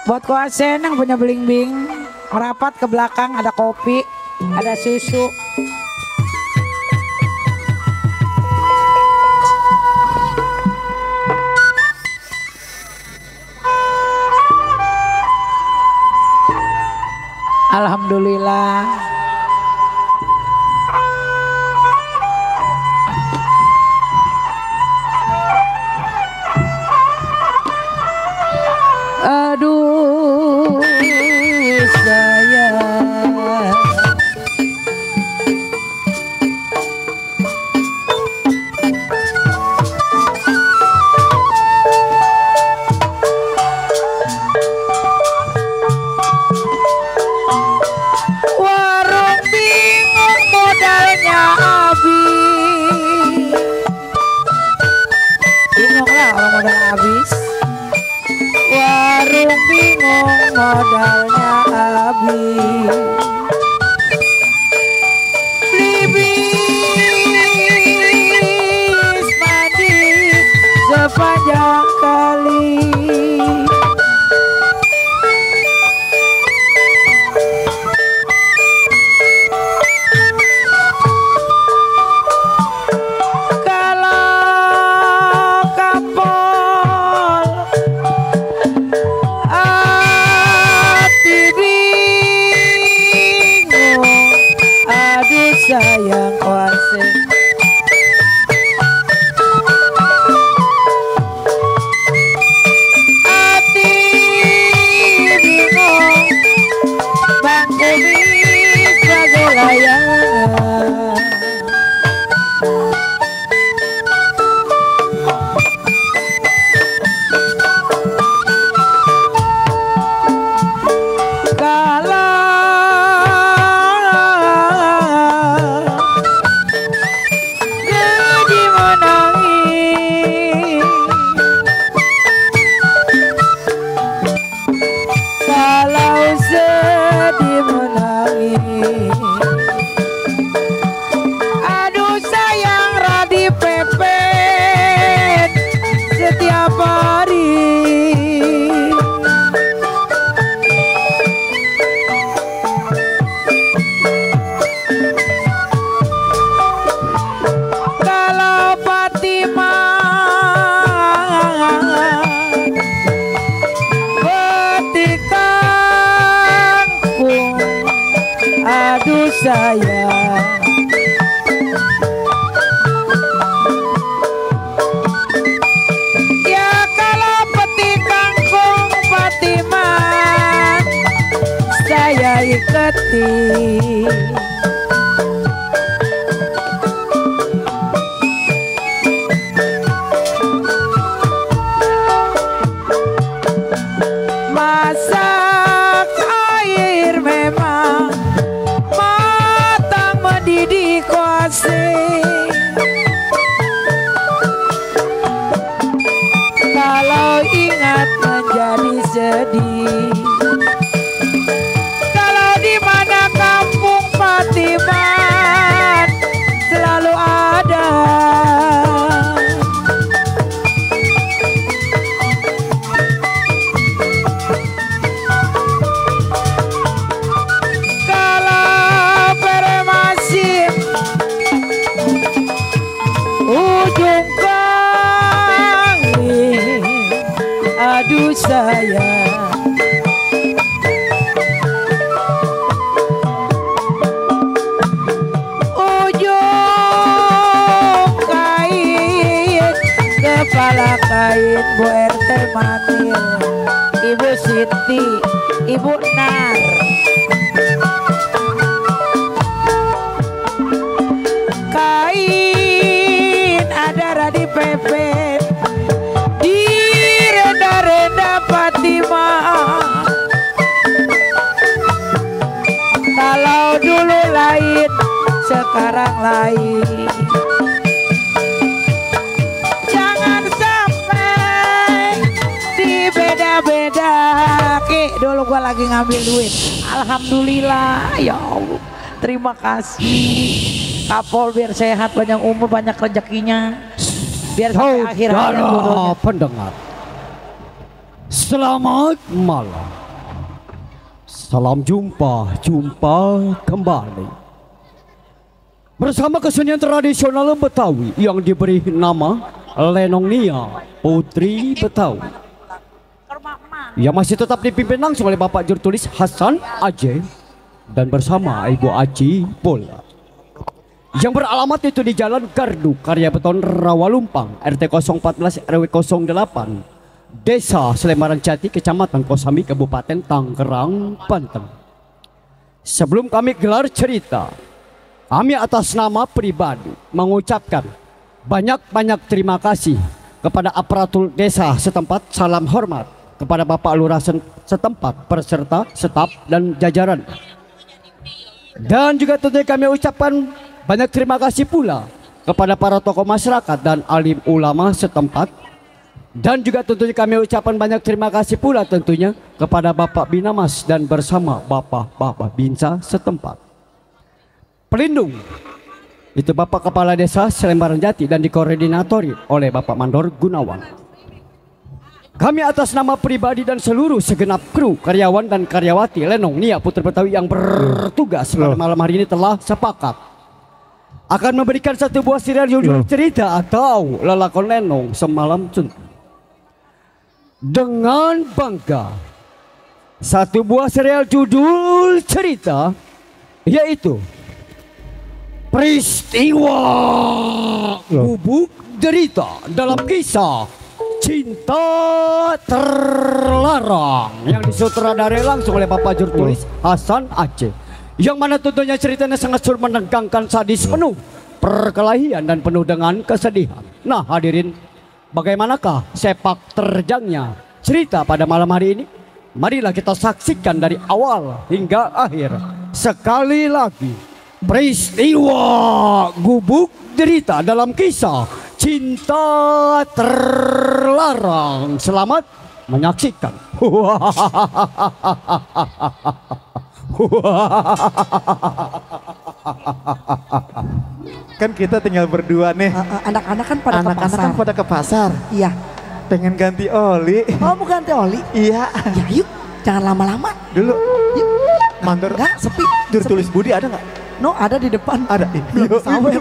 Buat kuasen yang punya bling-bling, merapat ke belakang ada kopi, ada susu. Alhamdulillah. Aduh sayang, warung bingung modalnya habis. Bingung lah kalau modal habis. Warung bingung modalnya habis. Libis mandi sepanjang kali. Sayang kuase hati bingung bangku bisa gelayangan. Aduh sayang radi pepet setiap hari. Kalau Fatimah betikangkung, aduh sayang, ya kalau petik kangkung Fatimah saya iketi. Masak air memang matang mendidih kuase. Kalau ingat menjadi sedih. Kalau di mana kampung Fatimah selalu ada. Ujung kami, aduh sayang, ujung kain, kepala kain Bu RT Manil, Ibu Siti, Ibu Nar. Di pepet di renda-renda Fatimah. Kalau dulu lain sekarang lain. Jangan sampai dibeda-beda. Ki dulu gua lagi ngambil duit. Alhamdulillah ya Allah, terima kasih Kapol, biar sehat, banyak umur, banyak rezekinya, biar sampai akhir hayat. Pendengar, Selamat malam. Salam jumpa kembali bersama kesenian tradisional Betawi yang diberi nama Lenong Nia Putri Betawi, yang masih tetap dipimpin langsung oleh Bapak Jurtulis Hasan Aceh dan bersama Ibu Aji Bola, yang beralamat itu di Jalan Gardu Karya Beton Rawalumpang, RT 014 RW 08, Desa Selembaran Jati, Kecamatan Kosambi, Kabupaten Tangerang, Banten. Sebelum kami gelar cerita, kami atas nama pribadi mengucapkan banyak-banyak terima kasih kepada aparatur desa setempat, salam hormat kepada Bapak Lurah setempat, peserta, staf, dan jajaran. Dan juga tentunya kami ucapkan banyak terima kasih pula kepada para tokoh masyarakat dan alim ulama setempat. Dan juga tentunya kami ucapkan banyak terima kasih pula tentunya kepada Bapak Binamas dan bersama Bapak Binsa setempat. Pelindung itu Bapak Kepala Desa Selembaran Jati dan dikoordinatori oleh Bapak Mandor Gunawan. Kami atas nama pribadi dan seluruh segenap kru, karyawan dan karyawati Lenong Nia Putri Betawi yang bertugas pada malam hari ini telah sepakat akan memberikan satu buah serial judul cerita atau lelakon Lenong Semalam Suntuk. Dengan bangga satu buah serial judul cerita yaitu Peristiwa Gubuk Derita dalam kisah Cinta Terlarang yang disutradarai langsung oleh Bapak Jurtulis Hasan Aceh, yang mana tentunya ceritanya sangat menegangkan, sadis, penuh perkelahian dan penuh dengan kesedihan. Nah hadirin, bagaimanakah sepak terjangnya cerita pada malam hari ini? Marilah kita saksikan dari awal hingga akhir. Sekali lagi, peristiwa Gubuk Derita dalam kisah Cinta Terlarang. Selamat menyaksikan. Kan kita tinggal berdua nih. Anak-anak kan pada ke pasar. Kan pada ke pasar. Iya. Pengen ganti oli. Oh, mau ganti oli? Iya. Ya yuk, jangan lama-lama. Dulu. Yuk. Mandor. Enggak, sepi. Jurtulis Budi ada nggak? No, ada di depan. Ada. Belum sawer.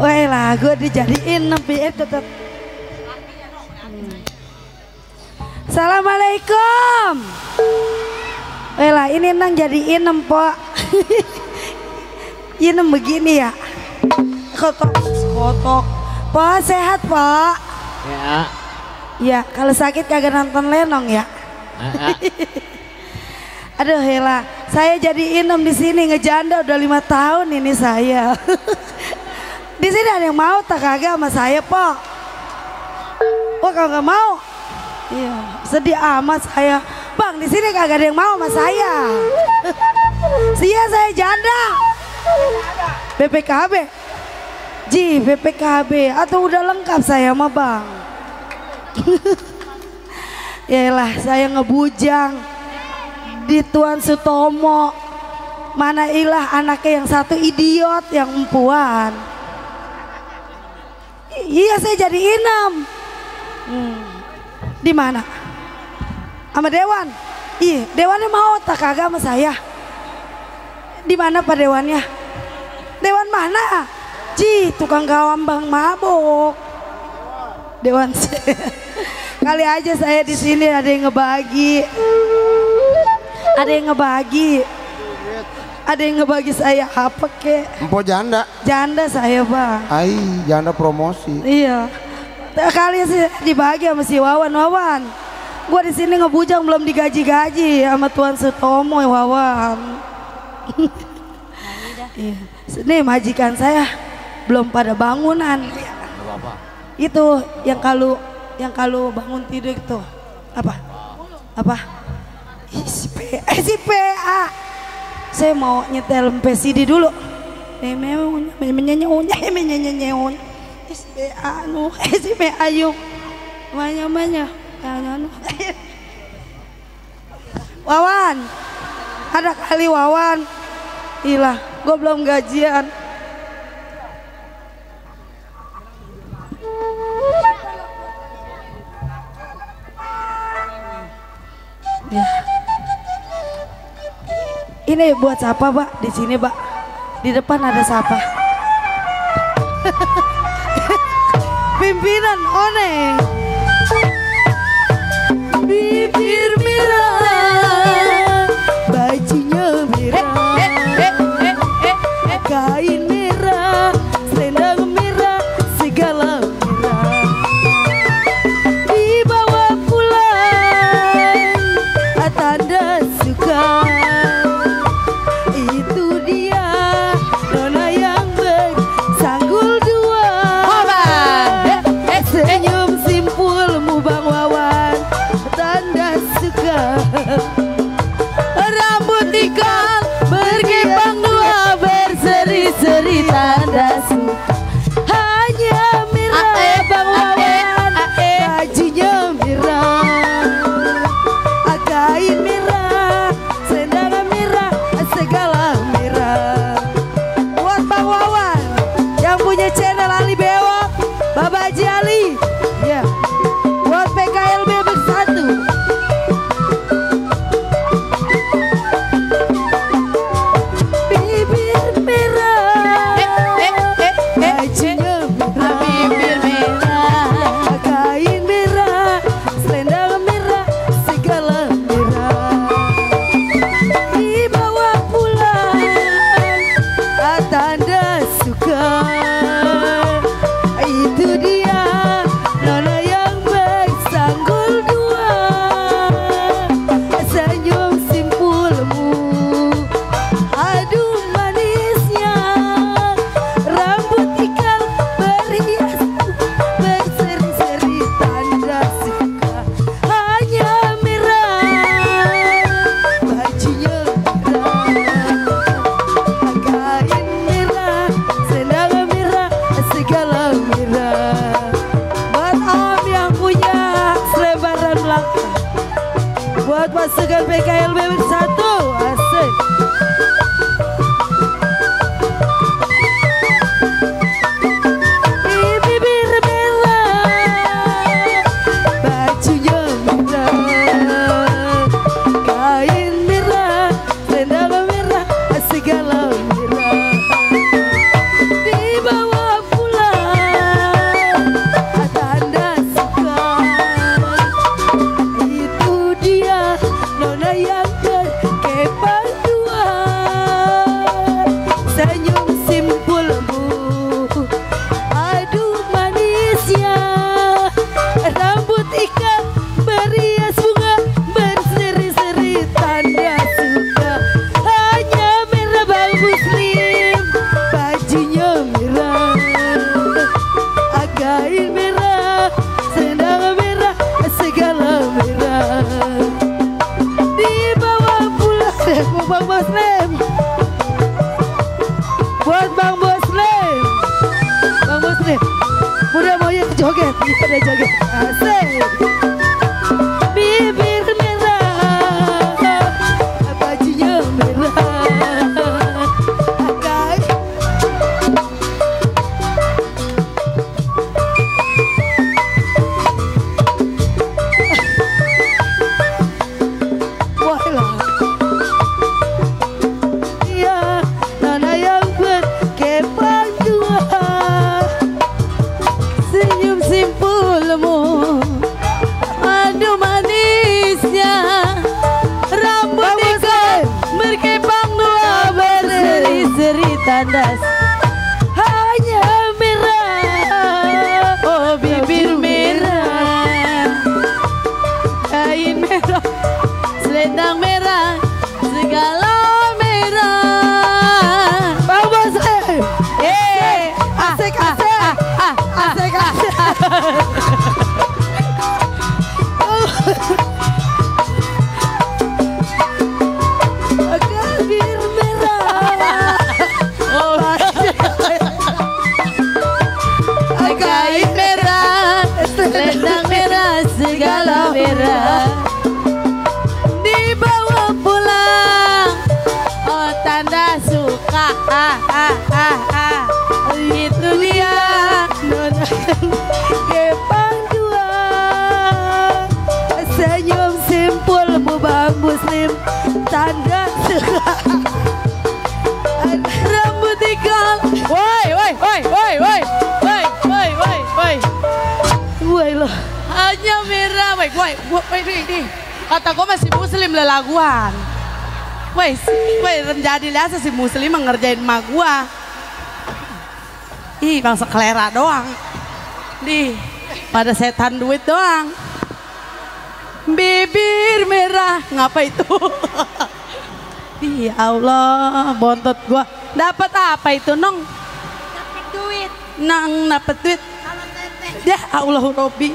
Wah, gue dijadiin nepi tetap. Assalamualaikum. Wah, ini nang jadiin empok. Inem begini ya. Kotok. Pak sehat pak. Ya. Ya, kalau sakit kagak nonton Lenong ya. Aduh Hela, saya jadi inem di sini ngejanda udah 5 tahun ini saya. Di sini ada yang mau tak kagak sama saya, Pak? Oh, kalau nggak mau, iya sedih amat saya. Bang, di sini kagak ada yang mau sama saya. Sia saya janda. BPKB, Ji BPKB atau udah lengkap saya sama Bang. Yaelah, saya ngebujang. di Tuan Sutomo. Mana ilah anaknya yang satu idiot yang empuan. Iya saya jadi inem. Di mana? Sama Dewan. Iya, Dewannya mau tak kagak sama saya. Di mana Pak Dewannya? Dewan mana? Tukang gawambang mabok. Dewan kali aja saya di sini ada yang ngebagi. Ada yang ngebagi saya apa kek? Empo janda. Janda saya bang. Ai, janda promosi. Iya. Kali sih dibagi sama si Wawan. Gua di sini ngebujang belum digaji-gaji sama Tuan Sutomo Wawan. Iya. Nih majikan saya belum pada bangunan. Itu yang kalau bangun tidur itu apa? Si PA. Saya mau nyetel CD dulu. Si PA yuk. Banyak. Wawan. Ada kali Wawan. Ilah, gue belum gajian. Ya. Ini buat siapa, Pak? Di sini, Pak. Di depan ada siapa? Pimpinan Oneng. Bibir merah, bajunya merah, kain merah, selendang merah, segala merah. Dibawa pulang, tanda suka. Itu dia nona yang bersanggul dua. Senyum simpul Bang Wawan, tanda suka. Rambut ikal bergebang dua, berseri-seri tanda suka. Hanya merah Bang Wawan, bajunya merah, kain merah, selendang merah, segala merah. Buat Bang Wawan yang punya channel Ali Bewok, Bapak Haji Ali. Ya. Buat PKLB bersatu. Bibir merah, bajunya merah, bibir merah, kain merah, selendang merah, segala merah. Dibawa pulang, tanda suka. Itu dia nona yang bersanggul dua. Senyum simpulmu, aduh manisnya. Rambut ikal berhias, berseri-seri tanda suka. Hanya merah, bajunya merah, kain merah, selendang merah, segala merah. Buat Om yang punya selebaran belakang, buat pasukan PKLB bersatu, asik. Bibir merah, bajunya merah, kain merah, selendang merah, segala merah. Dibawa pulang, tanda suka. Itu dia nona yang berkepang dua. Senyum simpulmu, aduh manisnya. Rambut ikat berias bunga, berseri-seri tanda suka. Hanya merah Bang Muslim, bajunya merah, kain merah, selendang merah, segala merah. Dibawa pulang Bang Muslim. Buat Bang Muslim, udah mau ya joget, pada joget, asik. Bibir merah, selendang merah, segala merah. Bang Bos, asik, asik, asik. Kabir merah. Kain merah, selendang merah, segala merah. Dibawa pulang, oh tanda suka. Itu dia nona kepang dua, senyum simpul bubang muslim, tanda suka. Rambut ikal, woi loh, hanya merah, woi, ini kata gue masih muslim lelaguan. Woi, jadi lihat si muslim ngerjain emak gua. Ih, bangsa kelera doang. Di pada setan duit doang. Bibir merah, ngapa itu? Ya Allah, bontot gua. Dapat apa itu, Nong? Dapat duit. Nang dapat duit. Ya Allah Robbi.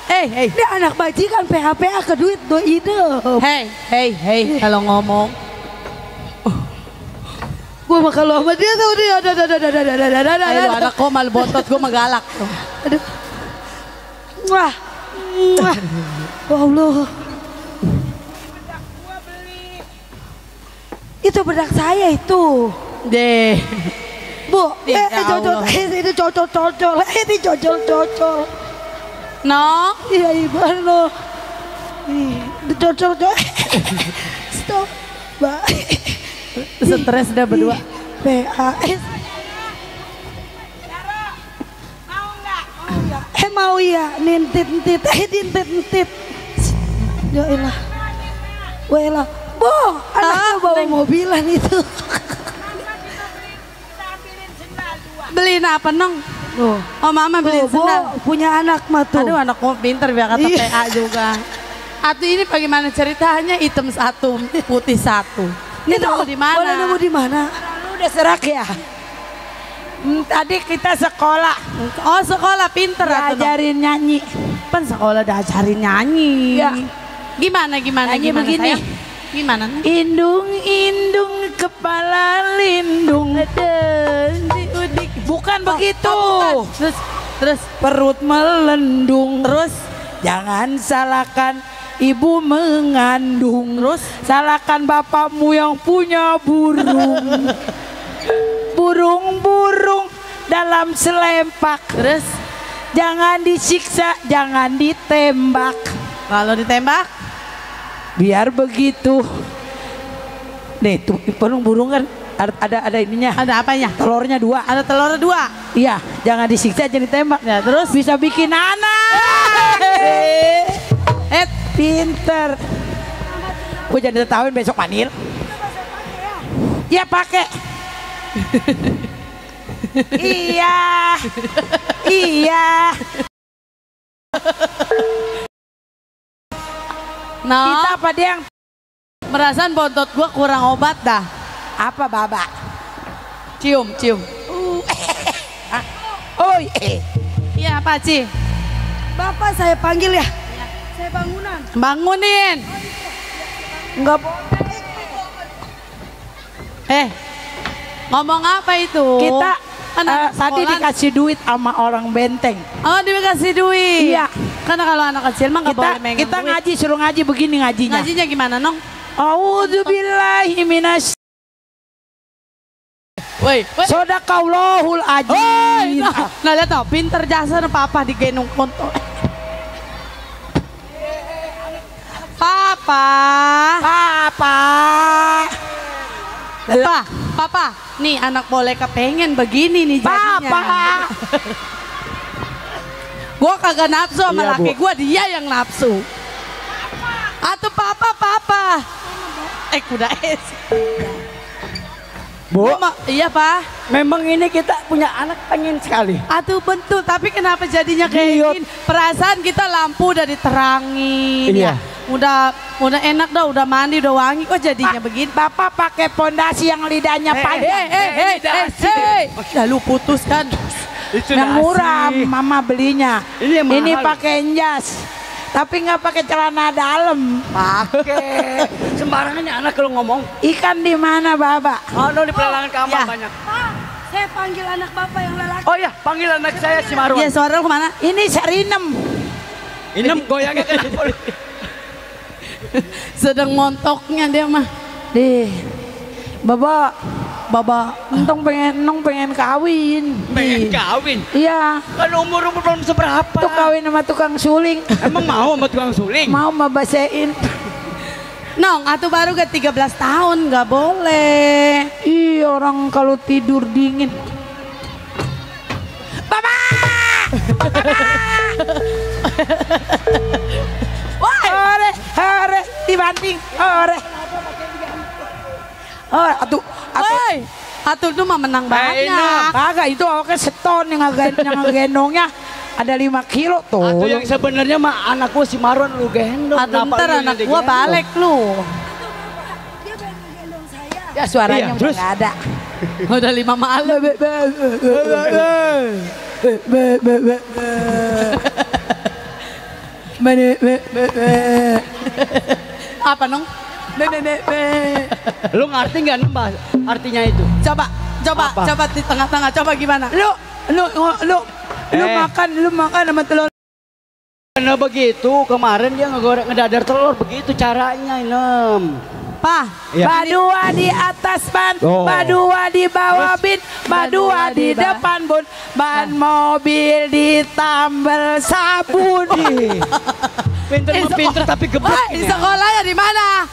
Hei, Ini anak bajikan PHPA ke duit do ide. Hei, kalau ngomong. Gue mah kalau sama dia tuh dia Ayo anak kok mal bontot gue megalak. Aduh. Wah. Allah. Itu bedak saya itu. Deh. Bu, Ya cocol, Allah. ini cocol, ini cocol. No. Iya iban lo. Ini cocol. Stop. Stres dah berdua. PAS. Mau ya, nintit, dintit. Ya elah. Wah, Bu, anaknya bawa mobilan itu. Beliin apa, Nong? Oh, Mama beliin Bu, sendal. punya anak mah tuh. Aduh, anak gue pinter biar kata Iya. PA juga. Atu ini bagaimana ceritanya? Hitam satu, putih satu. Ini nemu di mana? Boleh nemu di mana? Lu udah serak ya? Tadi kita sekolah Oh, sekolah pinter atuh, Nong. diajarin nyanyi. Pan sekolah diajarin nyanyi. Ya. Gimana Nyanyi begini. sayang? Gimana? Indung kepala lindung. Bukan begitu. Terus Perut melendung. terus Jangan salahkan ibu mengandung. Terus? Salahkan bapakmu yang punya burung. Burung-burung dalam selempak. terus Jangan disiksa, jangan ditembak. kalau ditembak Biar begitu. Nih tuh burung kan ada ininya. ada apanya? Telurnya 2. Ada telur 2. Iya, jangan disiksa, jangan ditembak. Ya, terus Bisa bikin anak. Pinter. Gue jadi tahuin besok manil. Ya pakai. Iya. no, Kita apa dia yang perasaan bontot gua kurang obat dah. apa baba? Cium. Oh, Iya, Pak Ci. Bapak saya panggil ya. Saya bangunan. Bangunin. Enggak Ngomong apa itu? kita anak tadi sekolah. dikasih duit sama orang benteng. Oh, dikasih duit. Iya. Karena kalau anak kecil mah nggak boleh megang Kita duit. ngaji, suruh ngaji begini ngajinya. Ngajinya gimana, Nong? A'udzubillahi minas Woi. Sodakallahul ajim. Nah, lihat tau, pinter jasa na papa digendong konto. Papa. Papa, nih anak boleh kepengen begini nih jadinya. Papa. Gua kagak nafsu sama Iya, laki Bu. gua, dia yang nafsu. Atau papa. Kuda es. Bu, Iya, Pak. memang ini kita punya anak pengen sekali. Atuh bentuk, tapi kenapa jadinya kayak Iya. gini? Perasaan kita lampu udah diterangin. Iya. Ya. udah enak dah, udah mandi, udah wangi kok jadinya begini. Bapak pakai pondasi yang lidahnya panjang. Lalu putus kan. Yang murah mama belinya. Ini yang mahal. Ini pakai jas. Tapi nggak pakai celana dalam. Pakai. Sembarangannya anak kalau ngomong. Ikan di mana, Bapak? Oh, di pelelangan kamar Ya. banyak. Pak, saya panggil anak bapak yang lelaki. Oh ya, panggil anak saya si Marwan. Iya, suara lu kemana? Ini Sarinem. Ini goyangnya kenapa? Sedang montoknya dia mah. Baba, entong pengen kawin. Pengen kawin. Iya, Kan umur belum seberapa. tuh kawin sama tukang suling. Emang mau sama tukang suling? Mau babasein. Nong, atuh baru ke 13 tahun, nggak boleh. Ih, orang kalau tidur dingin. Ore, dibanting. Ore. Atuh. Woi, atuh itu mah menang banyak. Kagak, itu awalnya seton yang ngegendongnya ada 5 kilo tuh. Atau yang sebenarnya mah anak gua si Marwan lu gendong. Atuh Kenapa ntar lu anak yang gua digendong? balik lu. Dia pengen ngegendong saya. Ya suaranya Iya, udah terus? nggak ada. Udah 5 malam. Apa nong? Lu ngerti nggak nembah artinya itu? Coba Apa? coba di tengah-tengah, coba gimana? Lu makan sama telur. Karena begitu kemarin dia ngedadar telur begitu caranya Inem. Pah, Iya. Badua di atas ban, Oh. badua di bawah bin, badua di depan bun, ban mobil ditambal sabun. Pinter mah pinter tapi geblek. di sekolahnya di mana?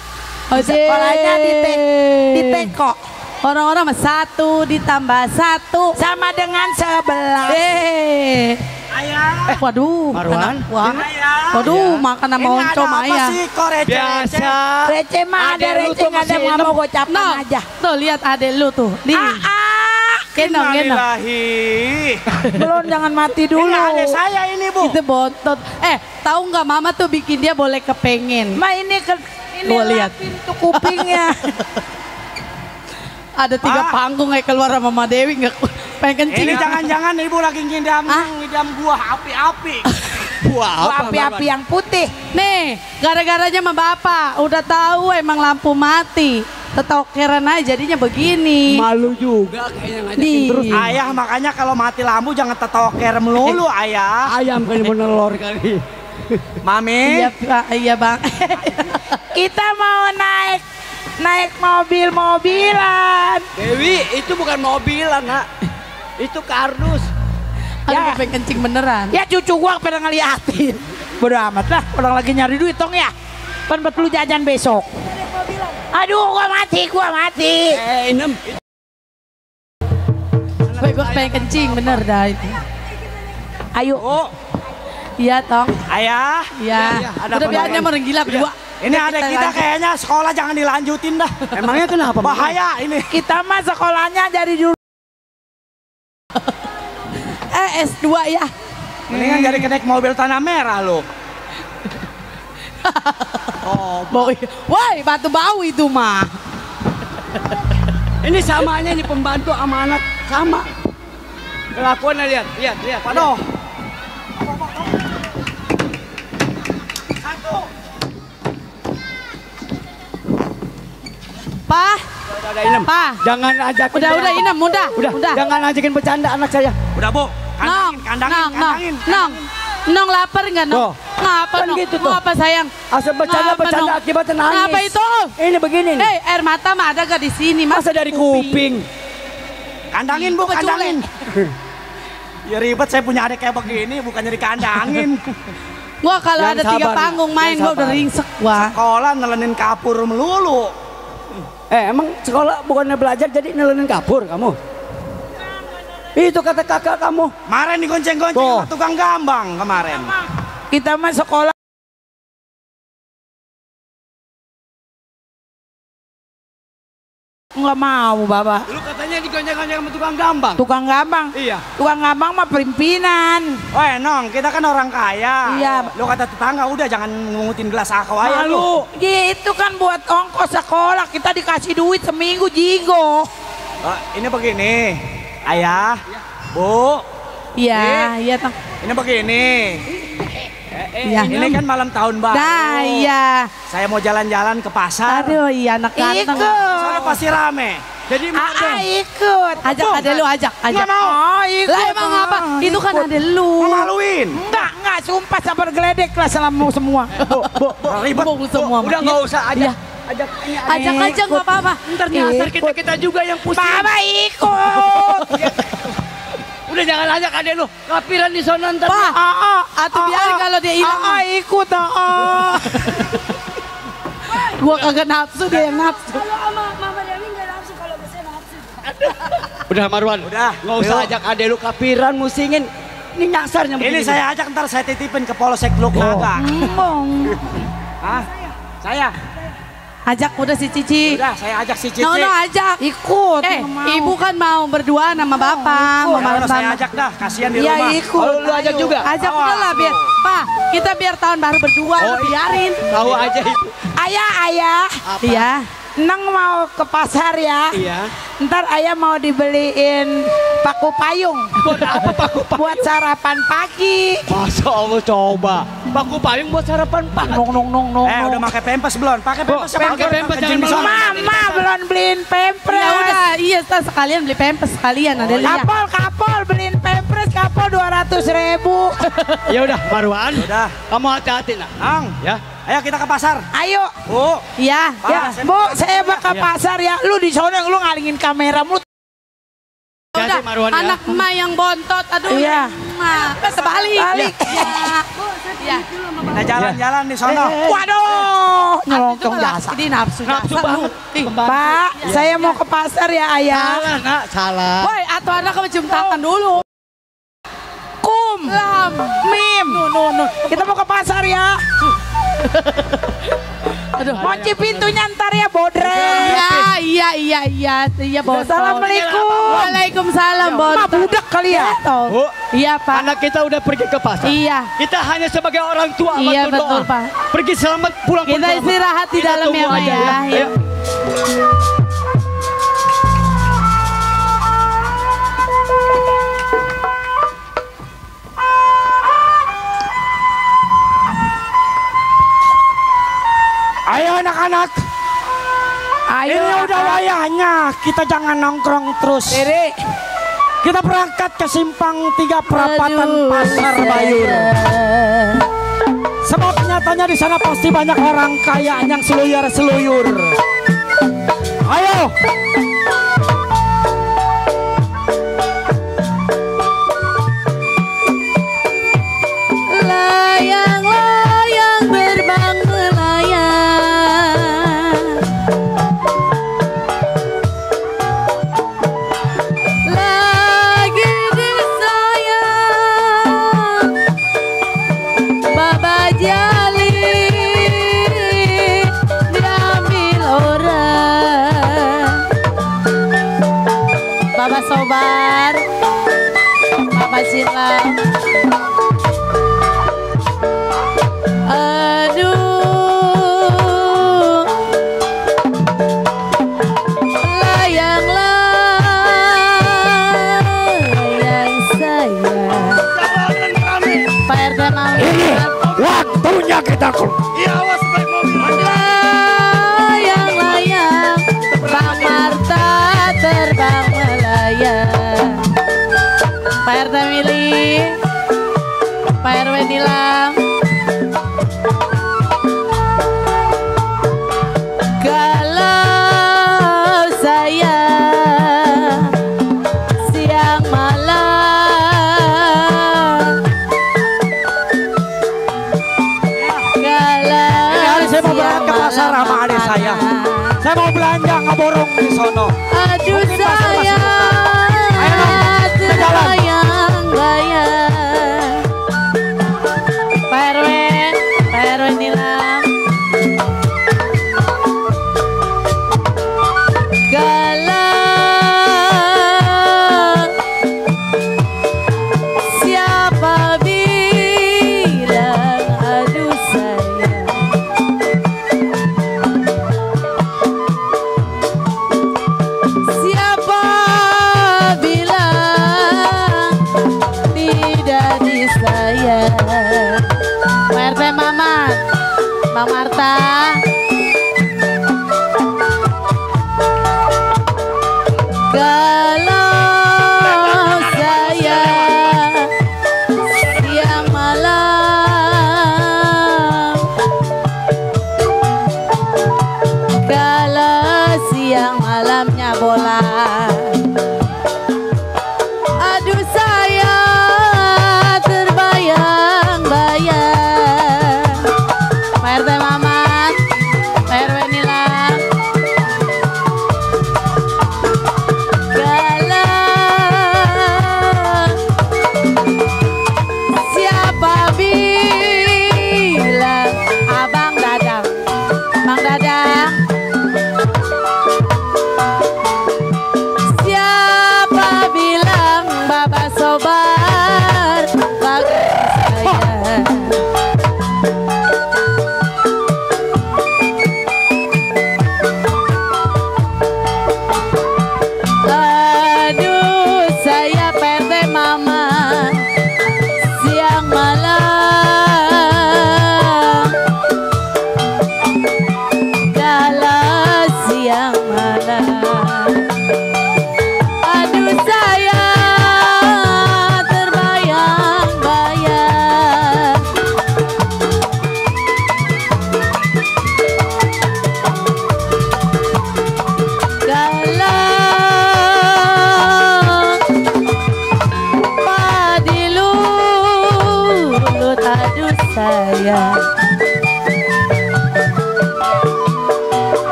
Sekolahnya di Teko Orang-orang mah 1 ditambah 1 sama dengan 11. Waduh, Marwan? wah. Waduh, makan sama oncom ayah. Biasa. Receh mah ada Adek lu receh tuh nggak ada masih nggak mau enem. gocapan No, aja. tuh lihat adek lu tuh. Nih, gendong. Belum, jangan mati dulu. saya ini bu. Itu bontot. Tahu nggak mama tuh bikin dia boleh kepengen. Ma ini Gua lihat. lapin tuh kupingnya. Ada 3 panggung kayak keluar sama Mama Dewi nggak pengen kencing. Ini jangan-jangan ibu lagi ngidam buah api-api. Buah api-api yang putih. Nih, gara-garanya sama bapak udah tahu emang lampu mati. Tetokeran aja jadinya begini. Malu juga kayaknya ngajakin Nih. terus. Ayah makanya kalau mati lampu jangan tetoker melulu ayah. Ayam kali mau nelor kali. Mami. Iya, Pak. Iya, Bang. Kita mau naik mobil-mobilan. Dewi itu bukan mobilan nak. Itu kardus. Aku pengen kencing beneran. Ya cucu gua pada ngeliatin. Bodo amat lah, orang lagi nyari duit tong ya. Kan buat lu jajan besok. Aduh, gua mati. Inem. Gue pengen kencing bener dah itu. Ayo. Iya, Tong. Ayah. Iya. ada Udah apa biarnya lagi? orang gila berdua. Ini adek kita kayaknya sekolah jangan dilanjutin dah. Emangnya kenapa? Bahaya ini. Kita mah sekolahnya dari dulu. S2 ya. Mendingan jadi kenaik mobil tanah merah lo. Woi, batu bau itu mah. Ini samanya ini pembantu sama anak sama. Kelakuannya lihat. Aduh. Pak, Udah Inem. Pak. Jangan ajakin. Udah Inem, udah. Jangan ajakin bercanda anak saya. Udah bu. Nong, Kandangin. Nong lapar nggak Tuh. Nong? Ngapa Kan Nong? gitu Mau tuh. apa sayang? Asal bercanda Ngapa, Nong? akibatnya nangis. Ngapa itu? Ini begini nih. Hei, air mata mah ada gak di sini? Masa dari kuping? Kandangin bu, Kecule. kandangin. Ya ribet saya punya adik kayak begini bukannya dikandangin. Gua kalau Yang ada 3 sabar, panggung Nak. main Yang gua udah sabar. ringsek gua. Sekolah nelenin kapur melulu. Emang sekolah bukannya belajar jadi nelenin kapur kamu? Itu kata kakak kamu. Kemarin digonceng-gonceng Tuh. sama tukang gambang kemarin. Kita mah sekolah Nggak mau, Bapak. Lu katanya digonjang-gonjang sama tukang gambang. Tukang gambang? Iya. Tukang gambang mah pimpinan. Oh Nong, kita kan orang kaya. Iya. Lu kata tetangga udah jangan ngungutin gelas aku aja lu. Ya, itu kan buat ongkos sekolah. Kita dikasih duit seminggu jigo. Ini begini, Ayah, Bu. Iya, iya Tang. Ini begini. Iya. Ini kan malam tahun baru. Nah, iya. Saya mau jalan-jalan ke pasar. Aduh, iya anak ganteng. Sana pasti rame. Jadi ikut. Ajak ade lu, ajak. Nggak mau. Oh, ikut. Lah emang apa? Itu kan ade lu. Memaluin. Enggak, sumpah sabar geledek lah selama semua. Ribet. Semua. Udah nggak usah ajak. Ajak aja nggak apa-apa. Ntar nyasar kita juga yang pusing. Baba ikut. Udah jangan ajak adek lu. Kapiran di sono ntar. Pak, atau biarin kalau dia hilang. Ikut. Gua kagak nafsu, dia yang nafsu. Kalau sama Mama Dewi nggak nafsu, kalau saya nafsu. Udah Marwan. Udah. Nggak usah Yuk. ajak adek lu kapiran musingin. Ini nyasarnya Ini begini. saya ajak ntar saya titipin ke Polsek Teluk Naga. Hah? Saya. Ajak udah si Cici. Udah, saya ajak si Cici. No, ajak. Ikut. Ibu kan mau berdua sama bapak. Mau Ya, malam udah, saya ajak dah, kasihan di Iya, rumah. ikut. Kalau lu ajak juga. Ajak udah lah biar. Pak, kita biar tahun baru berdua. Biarin. Tahu aja itu. Ayah. Iya. Neng mau ke pasar ya. Iya. Ntar ayah mau dibeliin paku payung. Buat apa paku payung? Buat sarapan pagi. Masa Allah coba. Paku payung buat sarapan pagi. Nong. Udah pakai pempes belum? Pakai pempes pakai pempes, jangan di sana. Mama belum beliin pempres. Ya udah, iya ntar sekalian beli pempes sekalian ada lihat. Kapol beliin pempres kapol 200.000. Ya udah Marwan. Udah. Kamu hati-hati nak. Ang, Ya. ayo kita ke pasar. Ayo. Bu, Iya. Ya, Bu, saya mau ke pasar ya. Lu di sana lu ngalingin kamera lu. Jadi Udah, Marwan ya. anak emak yang bontot, aduh. Iya. Sebalik. Balik. Ya. kita jalan-jalan di sono. Waduh, nyelongkong jasa. Ini nafsu Nafsu banget. Pak, saya mau ke pasar ya, Ayah. Salah nak, salah. Woi, atau anak kamu cium tangan dulu. Kum, Lam. Mim. No. Kita mau ke pasar ya. Aduh. Kunci pintunya ntar ya, Bodre. Iya, bontot. Assalamualaikum. Waalaikumsalam, Mak bontot. budak kali ya. Bu, Iya, Pak. anak kita udah pergi ke pasar. Iya. Kita hanya sebagai orang tua Iya, berdoa. betul, Pak. Pergi selamat pulang. Kita selamat. istirahat di Kita dalam tunggu ya, Pak aja, ya. Ayo. Ayo anak-anak. Ayo. Ini udah wayahnya. Kita jangan nongkrong terus. Diri. Kita berangkat ke simpang 3 perapatan Aduh, Pasar Bayur. Sebab nyatanya di sana pasti banyak orang kaya yang seluyur-seluyur. Ayo. Layang-layang terbang melayang. Lagi disayang Baba Jali diambil orang. Baba Sobar, Baba Silam. Aduh, layang-layang sayang. Pak RT mau Waktunya kita Iya, awas baik mobil. layang-layang, Bang Marta terbang melayang. Pak RT milih, Pak RW nilang. Kalau saya siang malam, kalau Ini hari saya mau berangkat ke siang pasar malam sama adik saya. makan. Saya mau belanja ngeborong di sono. Aduh Mungkin pasar masih sayang, Ayo, Nom, kita jalan. bayang-bayang. Pak RW nilang. Kalau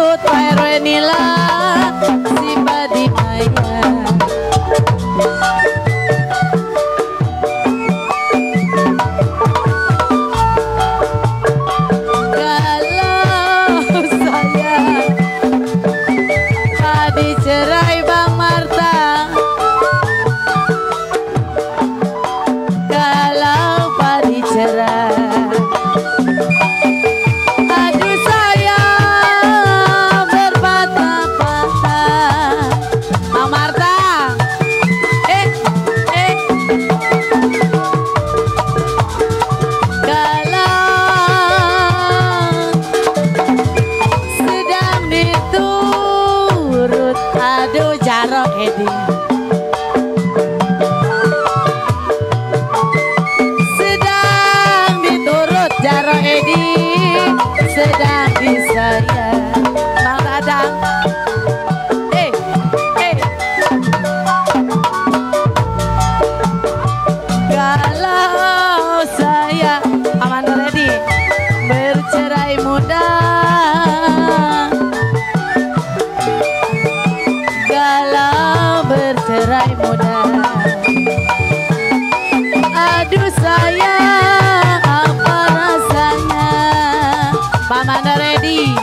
turut Pairwenila si Badi Maya. Kalau saya Badi cerai Bang Marta, kalau Badi cerai. Sedang diturut Jaro Edi, sedang disayang Bang Dadang. Kalau saya Amanda Edi bercerai muda, bercerai muda, aduh sayang apa rasanya. Pamanda ready.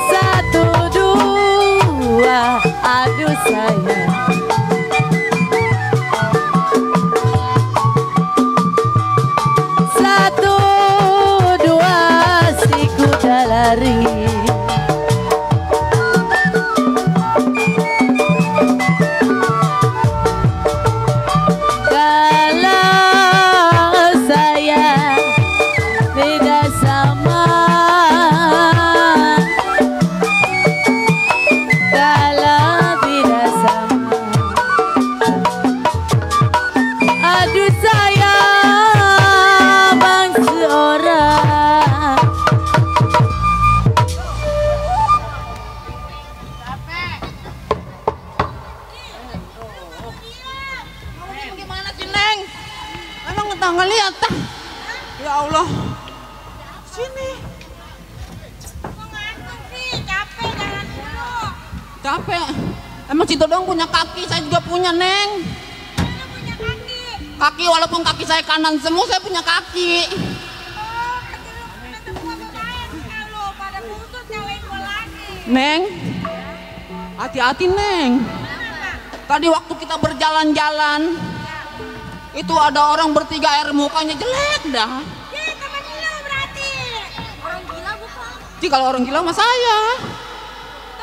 Satu dua, aduh sayang. Lari kalau saya tidak sama, kalau tidak sama, aduh saya bang seorang. Nggak lihat tah. Ya Allah. Sini. Ngantuk sih, capek jalan dulu. Capek. Emang Cito dong punya kaki, saya juga punya, Neng. Saya punya kaki. Kaki walaupun kaki saya kanan semua, saya punya kaki. Oh, ketemu sama saya kalau pada kusut nyalain gua lagi. Neng. Hati-hati, Neng. Tadi waktu kita berjalan-jalan, itu ada orang bertiga air mukanya jelek dah. Ya, teman lu berarti. Orang gila bukan? Jadi kalau orang gila sama saya.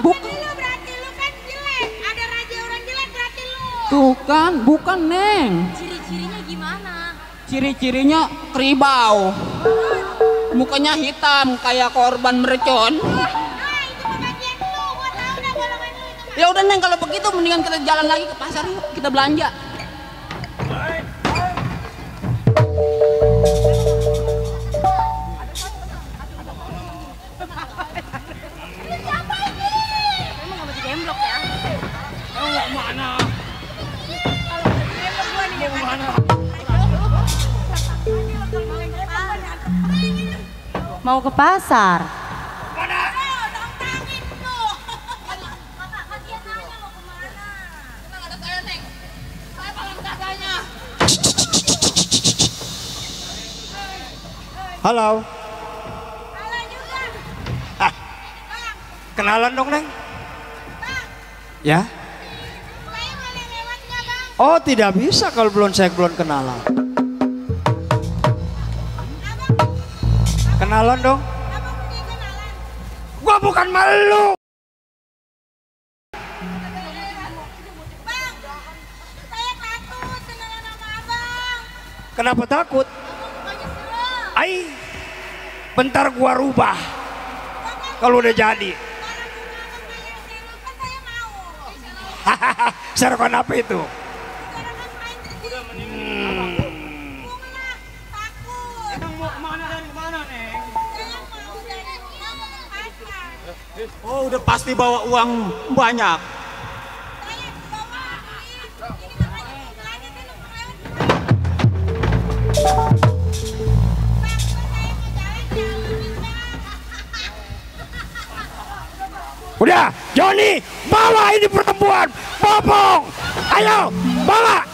Teman lu berarti, lu kan jelek. Ada raja orang jelek berarti lu. Tuh kan, bukan Neng. Ciri-cirinya gimana? Ciri-cirinya keribau. Mukanya hitam kayak korban mercon. Nah, itu bagian lu. Gua tahu dah golongan lu itu. Ya udah Neng, kalau begitu mendingan kita jalan lagi ke pasar yuk, kita belanja. Siapa ini? Emang nggak mesti gemblok ya? Mana? Mau ke pasar. Halo. Halo juga. Ah, kenalan dong, Neng. Ya? Saya boleh lewat nggak, Bang? Oh, tidak bisa kalau saya belum kenalan. Kenalan dong. Abang punya kenalan? Gua bukan malu. Bang, saya takut kenalan sama abang. Kenapa takut? Mukanya serem. Ai, bentar gua rubah. Kalau udah jadi. Kan saya mau. Hahaha, serokan apa itu? Takut. Emang mau kemana dan kemana, Neng? Saya mau dari rumah ke pasar. Oh, udah pasti bawa uang banyak. Saya bawa ini makanya belanja Udah, Joni, bawa ini perempuan, Popong, ayo, bawa.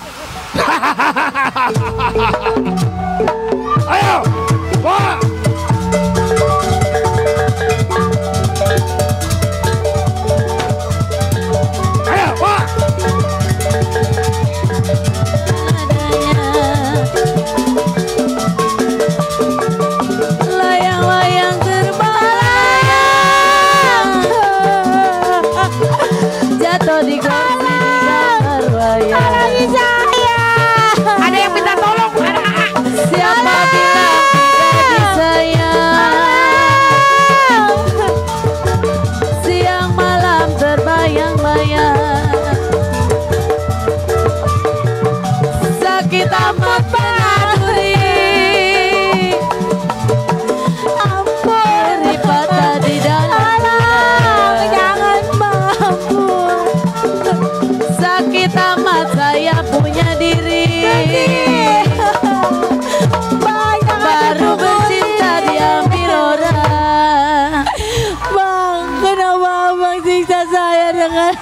Ayo, bawa. Ayo, bawa. Layang-layang jatuh di kursi di kamar wayang. Ada yang minta tolong. Siapa bilang tidak disayang? Siang malam terbayang-bayang. Sakit amat menaduri. Ampun patah di dalam. Jangan mampu. Sakit amat saya punya diri. Baru bercinta diambil orang. Bang, kenapa abang siksa saya dengan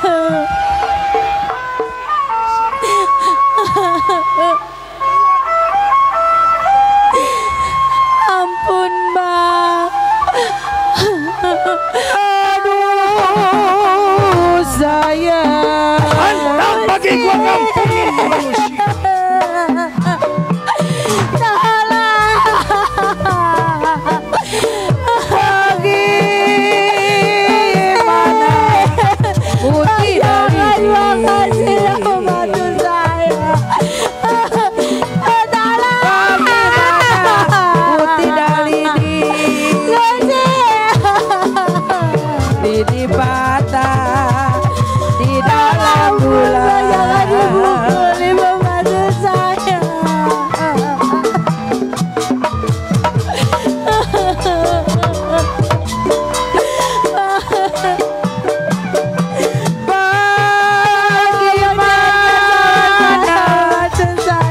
ampun bang. Aduh sayang. Hantam bagi gua kampungin manusia. Putih dari Putih dari Didi patah di dalam bulan. Jangan dipukuli pembantu saya.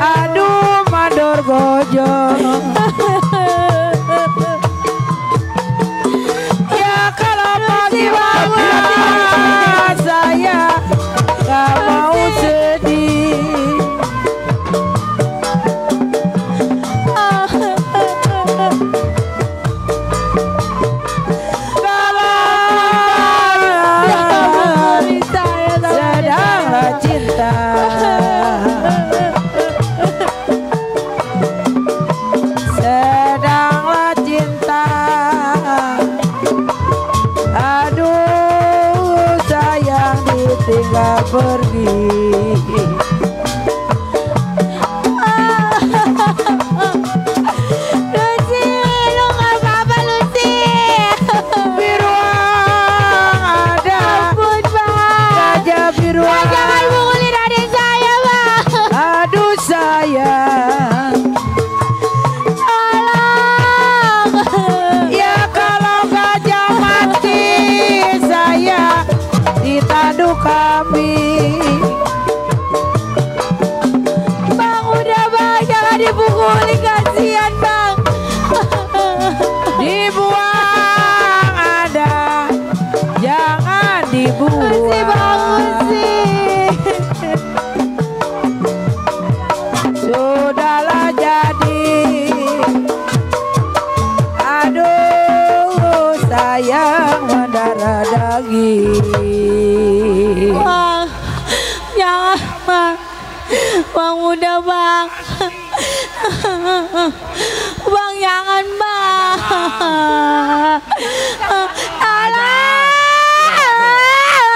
Aduh mandor gojo. Ya kalau pagi bangun saya gak mau sedih. Kalau sedanglah cinta. Sedanglah cinta. Aduh sayang ditinggal pergi. Lucy, lu gak apa-apa Lucy. Biruang ada. Ampun bang. Gajah biruang. Jangan pukulin adik saya bang. Aduh sayang. Ya kalau gajah mati saya ditanduk kambing. Bang udah bang, jangan dipukuli kasihan bang. Dibuang ada, jangan dibuang. Usi bang Usi. Sudahlah jadi. Aduh sayang mendarah daging. Bang, jangan bang. Bang udah bang. Bang jangan bang.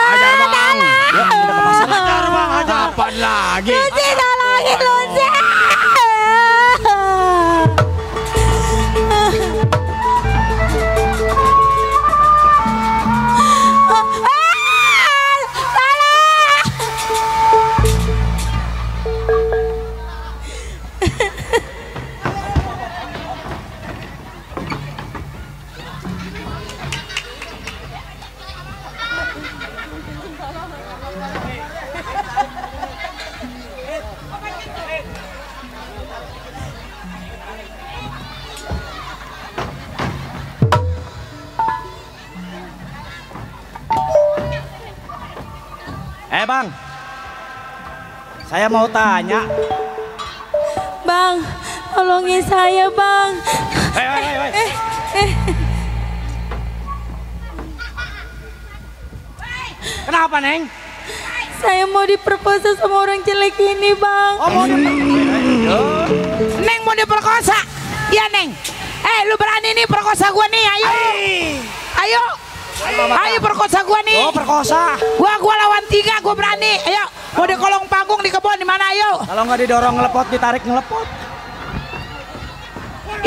Ajar bang. Ajar bang, ajar. Kapan lagi? Lucy tolongin Lucy. Bang. Saya mau tanya. Bang, tolongin saya, Bang. Kenapa, Neng? Saya mau diperkosa sama orang jelek ini, Bang. Oh, mau Neng mau diperkosa? Iya, Neng. Lu berani nih perkosa gua nih, ayo. Ayo. Ayo perkosa gua nih. Oh, perkosa. Gua lawan 3, gua berani. Ayo. Mau di kolong panggung di kebun di mana, ayo. Kalau nggak didorong ngelepot, ditarik ngelepot.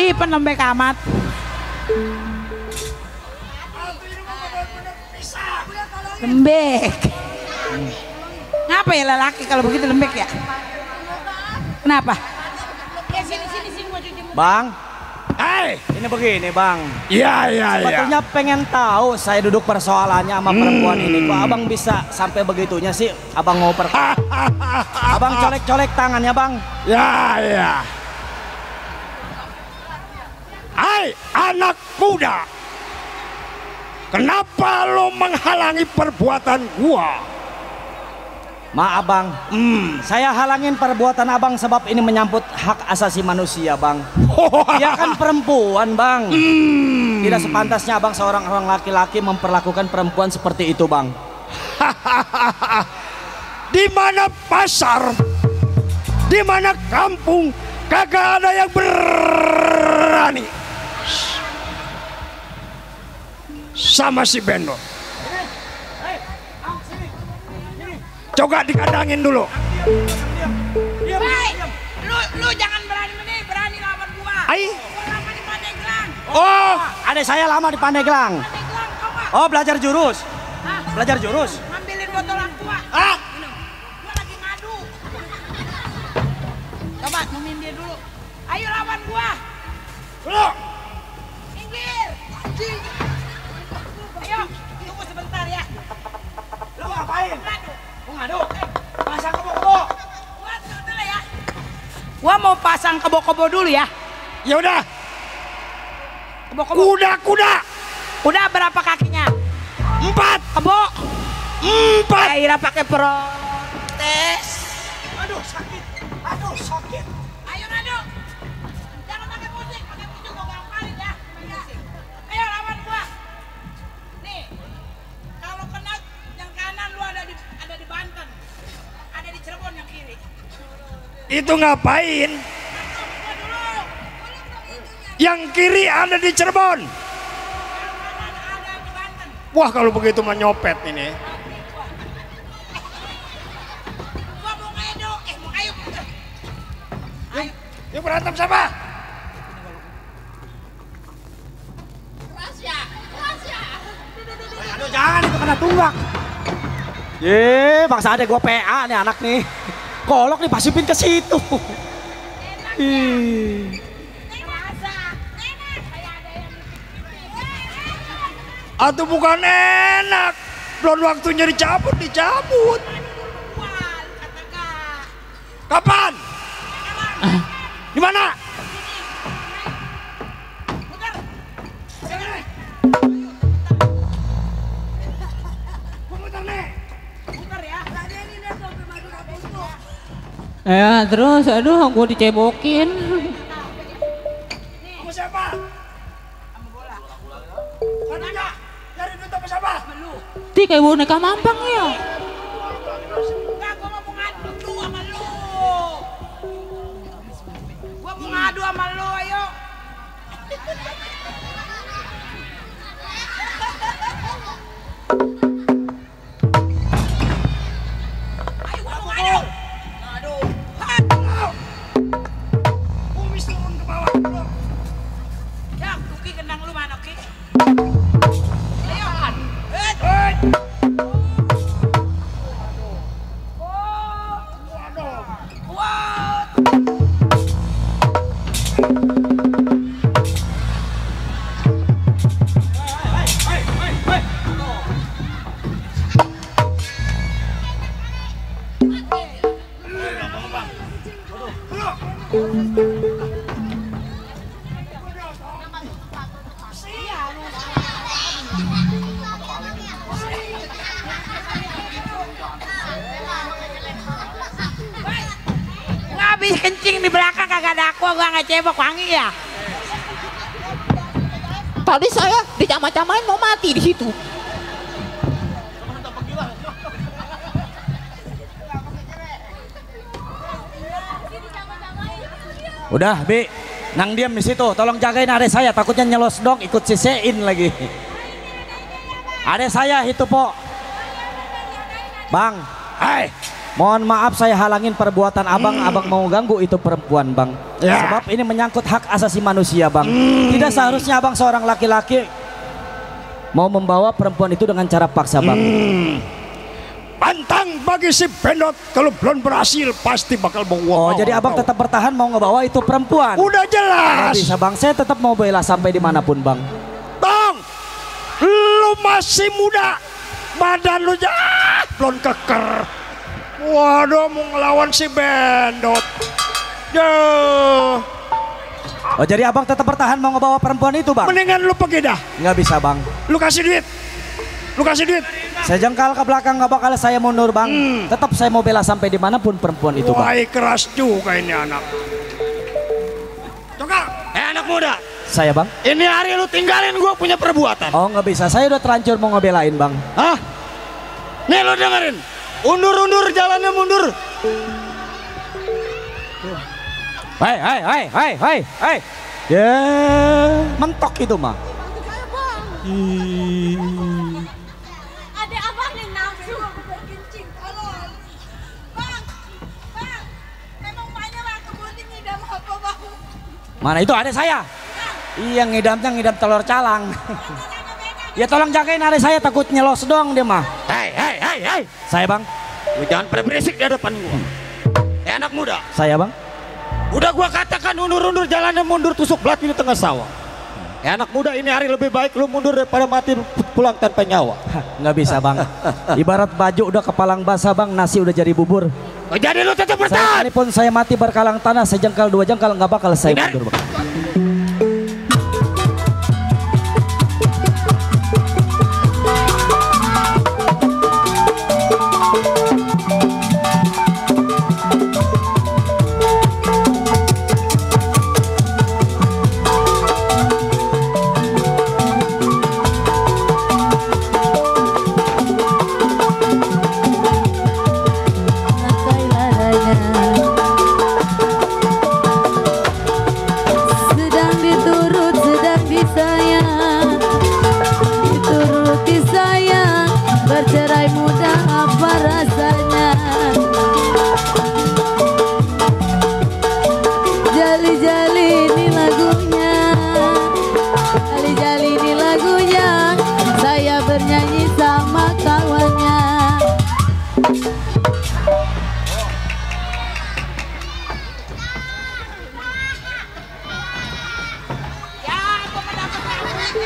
Ih, penembek amat. Lembek. Ngapa ya lelaki kalau begitu lembek ya? Kenapa? Bang, ini begini Bang. Iya. Sebetulnya pengen tahu saya duduk persoalannya sama perempuan ini. Kok abang bisa sampai begitunya sih? Abang mau Abang colek-colek tangannya Bang. Ya. Hai anak muda, kenapa lo menghalangi perbuatan gua? Maaf Bang, saya halangin perbuatan abang sebab ini menyangkut hak asasi manusia Bang. Dia kan perempuan Bang. Tidak sepantasnya abang seorang laki-laki memperlakukan perempuan seperti itu Bang. Di mana pasar, di mana kampung, kagak ada yang berani sama si Bendo. Coba dikandangin dulu. Lu jangan berani lawan gua. Gua lama di Pandeglang. Oh, Adek saya lama di Pandeglang. Oh, belajar jurus. Belajar jurus. Ambilin botol aqua. Gua lagi ngadu. Coba nemuin dia dulu. Ayo lawan gua. dulu. Minggir. Ayo, tunggu sebentar ya. Lu ngapain? Mau ngadu? Pasang kebo-kebo. Gua dulu ya. Gua mau pasang kebo-kebo dulu ya. Ya udah. Kebo-kebo. Kuda. Udah berapa kakinya? 4. Kebo. 4. Akhirnya pakai protes. Aduh sakit. Ayo ngadu. Jangan pakai musik gua gampalin ya. Ayo lawan gua. Nih. Kalau kena yang kanan lu ada di Banten. Ada di Cirebon yang kiri. Itu ngapain? Yang kiri ada di Cirebon. Wah kalau begitu mah nyopet ini. Gua mau ngadu. Mau ayo. Yuk berantem siapa? Aduh jangan itu kena tunggak. Bangsa ada gua PA nih anak nih. Kolok nih pasipin ke situ. Atau bukan enak. Belum waktunya dicabut. Kapan? Di mana? Ya terus, aduh aku dicebokin. Kamu siapa? Mana? Cari duit apa siapa? Ti kayak boneka mampang ya. Enggak, gua mau ngadu sama lu. Gua mau ngadu sama lu, ayo. Ayo gua mau ngadu. Kumis turun ke bawah dulu. Ya, Tuki kendang lu mana, Ki? Ayo. Hei. Wow. tadi kencing di belakang kagak ada aqua, gua nggak cebok wangi ya. Tadi saya dicama-camain mau mati di situ. Udah, Bi. Nang diam di situ. Tolong jagain adek saya, takutnya nyelos dong ikut sisein lagi. Adek saya itu, Po. Bang, Hai. mohon maaf saya halangin perbuatan Abang. Abang mau ganggu itu perempuan, Bang. Ya. Sebab ini menyangkut hak asasi manusia, Bang. Tidak seharusnya Abang seorang laki-laki mau membawa perempuan itu dengan cara paksa, Bang. Pantang bagi si Bendot, kalau belum berhasil pasti bakal Oh, bawa. jadi Abang tetap bertahan mau ngebawa itu perempuan. Udah Nggak jelas. bisa, Bang. Saya tetap mau bela sampai dimanapun, Bang. Tong, lu masih muda, badan lu belum keker. Waduh, mau ngelawan si Bendot. Duh, Oh, jadi Abang tetap bertahan mau ngebawa perempuan itu, Bang? mendingan lu pergi dah. Nggak bisa, Bang. Lu kasih duit. Lu kasih duit. Saya jengkal ke belakang, nggak bakal saya mundur, Bang. Tetap saya mau bela sampai dimanapun perempuan itu, Bang. Wah, keras juga ini anak. Coba, anak muda. Saya, Bang. Ini hari lu tinggalin gua punya perbuatan. Oh, nggak bisa. Saya udah terlanjur mau ngebelain, Bang. Hah? Nih lu dengerin. Undur jalannya mundur. Hai. Ya, mentok itu mah. Ada abang yang nafsu kencing. Tolong. Bang, emang banyak bang kebutin ngidam apa bang? Mana itu adek saya? Iya, ngidam telur calang. Ya tolong jagain adek saya, takut nyelos dong dia mah. Hei. Saya, Bang. Lu jangan pada berisik di depan gua. Anak muda. Saya, Bang. Udah gua katakan undur jalannya mundur tusuk belati di tengah sawah. Anak muda, ini hari lebih baik lu mundur daripada mati pulang tanpa nyawa. Nggak bisa, Bang. Ibarat baju udah kepalang basah, Bang, nasi udah jadi bubur. Oh, jadi lu tetap bertahan. Sekalipun saya mati berkalang tanah sejengkal dua jengkal nggak bakal saya mundur, Bang. Sedang diturut, sedang disayang, dituruti sayang, bercerai muda apa rasanya? Jali-jali ini lagunya, jali-jali ini lagunya, saya bernyanyi sama kawannya. Ya, gua mendapat akunya.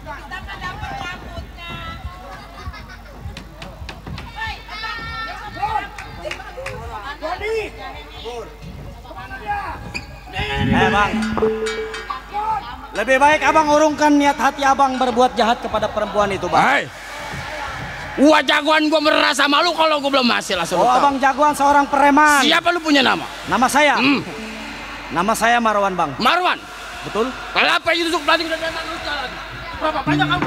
Kita mendapat rambutnya. Hei, Bang. Lebih baik Abang urungkan niat hati Abang berbuat jahat kepada perempuan itu, Bang. Hei. Gua jagoan, gua merasa malu kalau gua belum hasil asal Oh, lu tahu. Abang jagoan seorang preman. Siapa lu punya nama? Nama saya. Nama saya Marwan, Bang. Marwan. Betul? Kenapa itu tusuk belati udah datang lu jalan? Berapa banyak kamu?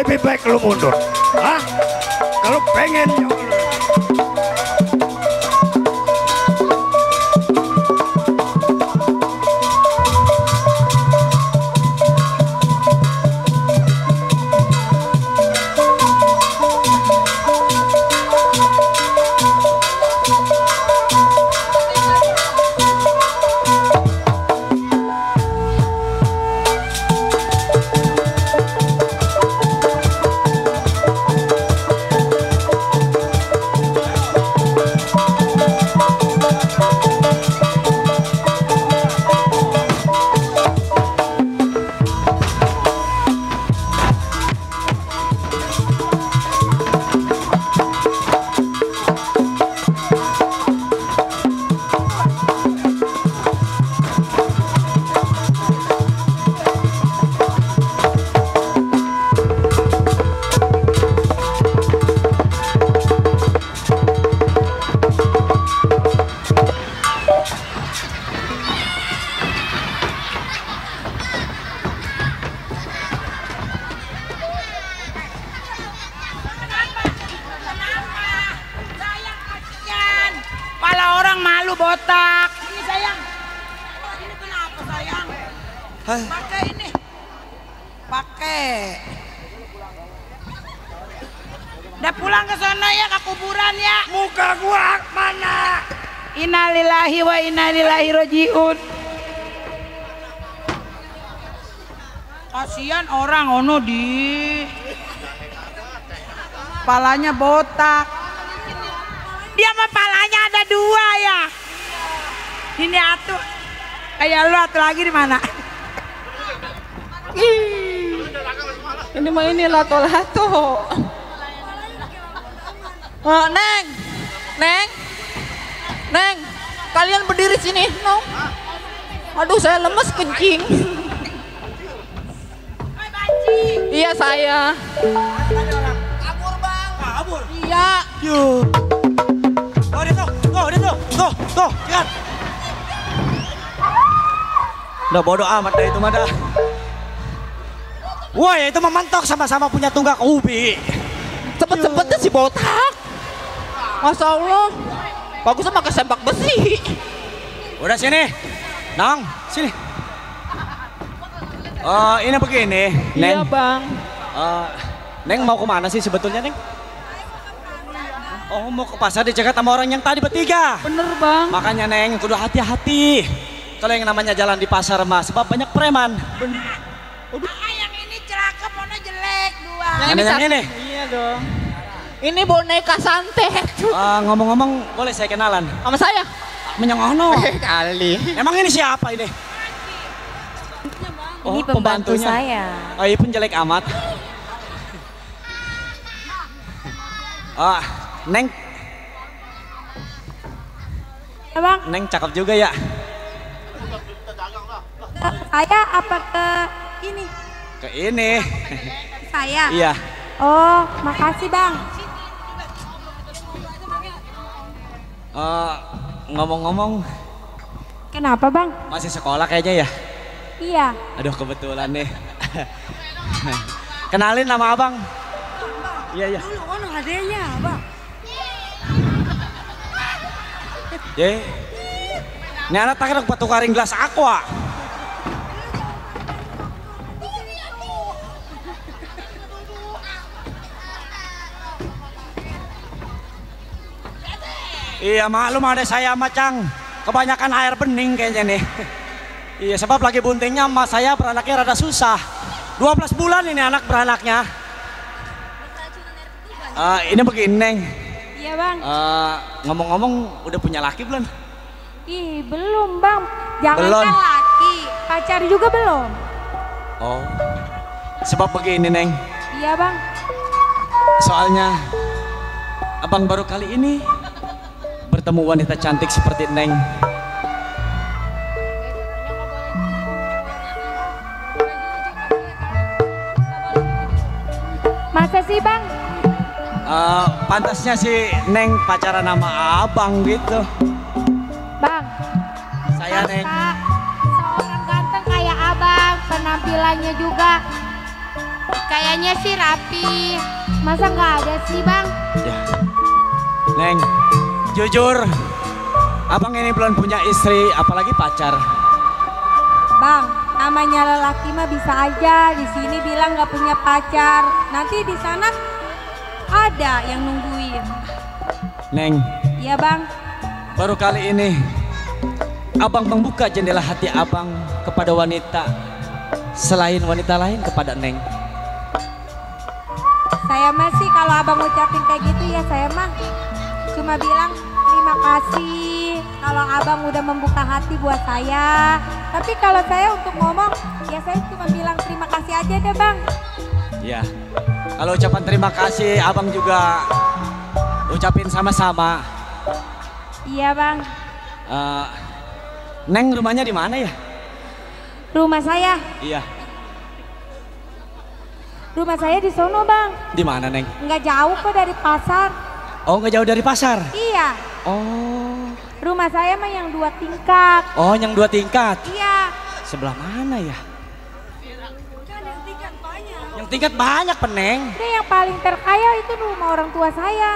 lebih baik lu mundur. Hah? Kalau pengen botak. Ini sayang. Ini kenapa sayang? Pakai ini. Pakai. Udah pulang ke sana ya, ke kuburan ya. muka gua mana? Innalillahi wa inna ilaihi rajiun. Kasihan orang ono di palanya botak. Dia mah palanya ada dua ya. Ini atuh. Kayak lu atuh lagi di mana? Ini mah ini lato-lato. Oh, Neng, Neng, Neng, kalian berdiri sini, no. Aduh, saya lemes kencing. Iya saya. Kabur bang. Kabur. Iya. Yuh. Oh dia tuh, lihat. Udah bodoh amat dah itu mah dah. Wah ya itu memantok sama-sama punya tunggak ubi. Cepet-cepetnya si botak. Masya Allah. Bagus sama kesempak besi. Udah sini, Nang, sini. Ini begini, Neng. Iya bang. Neng mau kemana sih sebetulnya, Neng? Oh mau ke pasar dicegat sama orang yang tadi bertiga. Bener bang. Makanya Neng kudu hati-hati. Kalau yang namanya jalan di pasar mah sebab banyak preman. Yang ini celaka, mana jelek dua. Yang ini. Iya dong. Ini boneka santet. Ngomong-ngomong boleh saya kenalan? Sama saya. Menyengono. Kali. Emang ini siapa ini? Ini pembantu saya. Oh iya pun jelek amat. Neng. Ya bang, Neng cakep juga ya. saya apa ke ini? Ke ini. Saya? Iya. Oh, makasih bang. Ngomong-ngomong Kenapa bang? masih sekolah kayaknya ya? Iya. Aduh kebetulan nih. Kenalin nama abang. Iya. Dulu kan hadiahnya bang. Ini anak tak ada patukaring gelas aqua. Iya maklum ada saya macang. Kebanyakan air bening kayaknya nih. Iya sebab lagi buntingnya emak saya beranaknya rada susah. 12 bulan ini anak beranaknya. Ini begini Neng. Iya bang. Ngomong-ngomong udah punya laki belum? Ih belum bang. Jangan Belum. kan laki. Pacar juga belum. Oh. Sebab begini Neng. Iya bang. Soalnya abang baru kali ini bertemu wanita cantik seperti Neng. Masa sih bang? Pantasnya si Neng pacaran sama abang gitu. Bang. Saya Neng. Seorang ganteng kayak abang, penampilannya juga Kayaknya sih rapi. Masa nggak ada sih bang? Ya. Neng, jujur, abang ini belum punya istri, apalagi pacar. Bang, namanya lelaki mah bisa aja di sini bilang nggak punya pacar. Nanti di sana ada yang nungguin. Neng, Iya bang. baru kali ini abang membuka jendela hati abang kepada wanita selain wanita lain kepada Neng. Saya masih kalau abang ngucapin kayak gitu ya saya mah cuma bilang terima kasih kalau abang udah membuka hati buat saya. Tapi kalau saya untuk ngomong ya saya cuma bilang terima kasih aja deh bang. Ya, kalau ucapan terima kasih abang juga ucapin sama-sama. Iya bang. Neng rumahnya di mana ya? Rumah saya. Iya. Rumah saya di sono bang. Di mana Neng? Nggak jauh kok dari pasar. Oh, nggak jauh dari pasar. Iya. Oh. Rumah saya mah yang 2 tingkat. Oh, yang 2 tingkat. Iya. Sebelah mana ya? Kan yang tingkat banyak. Yang tingkat banyak, Peneng. Udah yang paling terkaya itu rumah orang tua saya.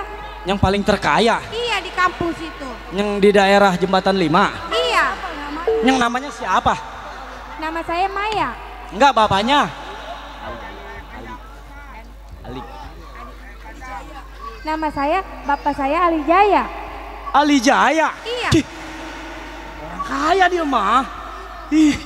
Yang paling terkaya. Iya di kampung situ. Yang di daerah Jembatan 5. Iya. Yang namanya siapa? Nama saya Maya. Enggak, bapaknya. Ali. Nama saya, bapak saya Ali Jaya. Ali Jaya. Iya. Ih, orang kaya dia mah. Ih,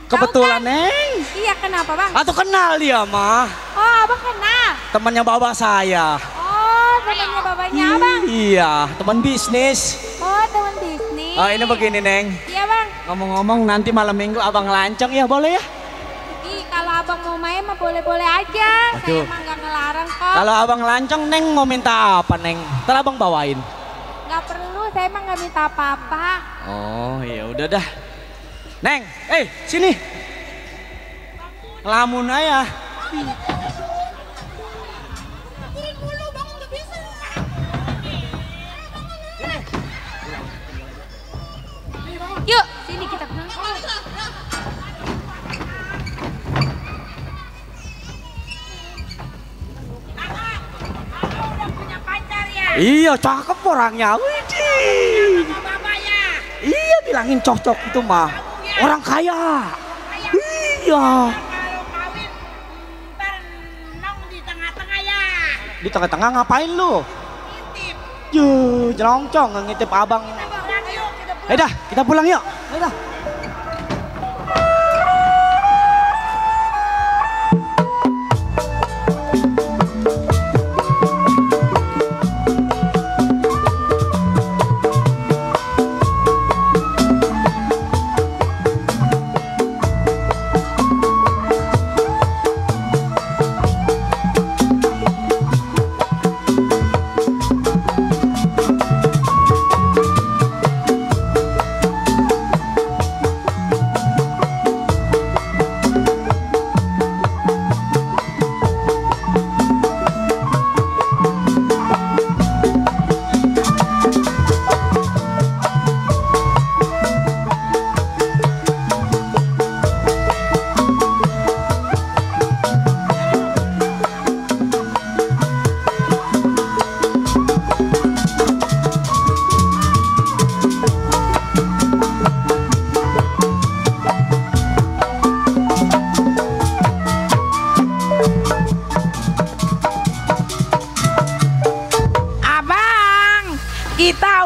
kebetulan kan? Neng. Iya kenapa bang? Atau kenal dia mah. Oh abang kenal. Temannya bapak saya. Oh temannya bapaknya abang. Iya, teman bisnis. Oh teman bisnis. Oh, ini begini Neng. Iya bang. Ngomong-ngomong nanti malam minggu abang lancong ya, boleh ya? Ih kalau abang mau main mah boleh-boleh aja. Waduh. Saya mah nggak ngelarang kok. Kalau abang lancong Neng mau minta apa Neng? Ntar abang bawain. Nggak perlu, saya mah nggak minta apa-apa. Oh ya udah dah. Neng, sini. Lamun aja. Yuk, sini kita pulang. Udah punya pacar ya? Iya cakep orangnya. Widih. Bapak ya? Iya bilangin cocok itu mah. Orang kaya. Iya. Kalau kawin, ntar nong di tengah-tengah ya. Di tengah-tengah ngapain lu? Intip. Yuh, jelongcong ngintip abang. Kita pulang yuk, kita pulang. Dah, kita pulang yuk. Dah.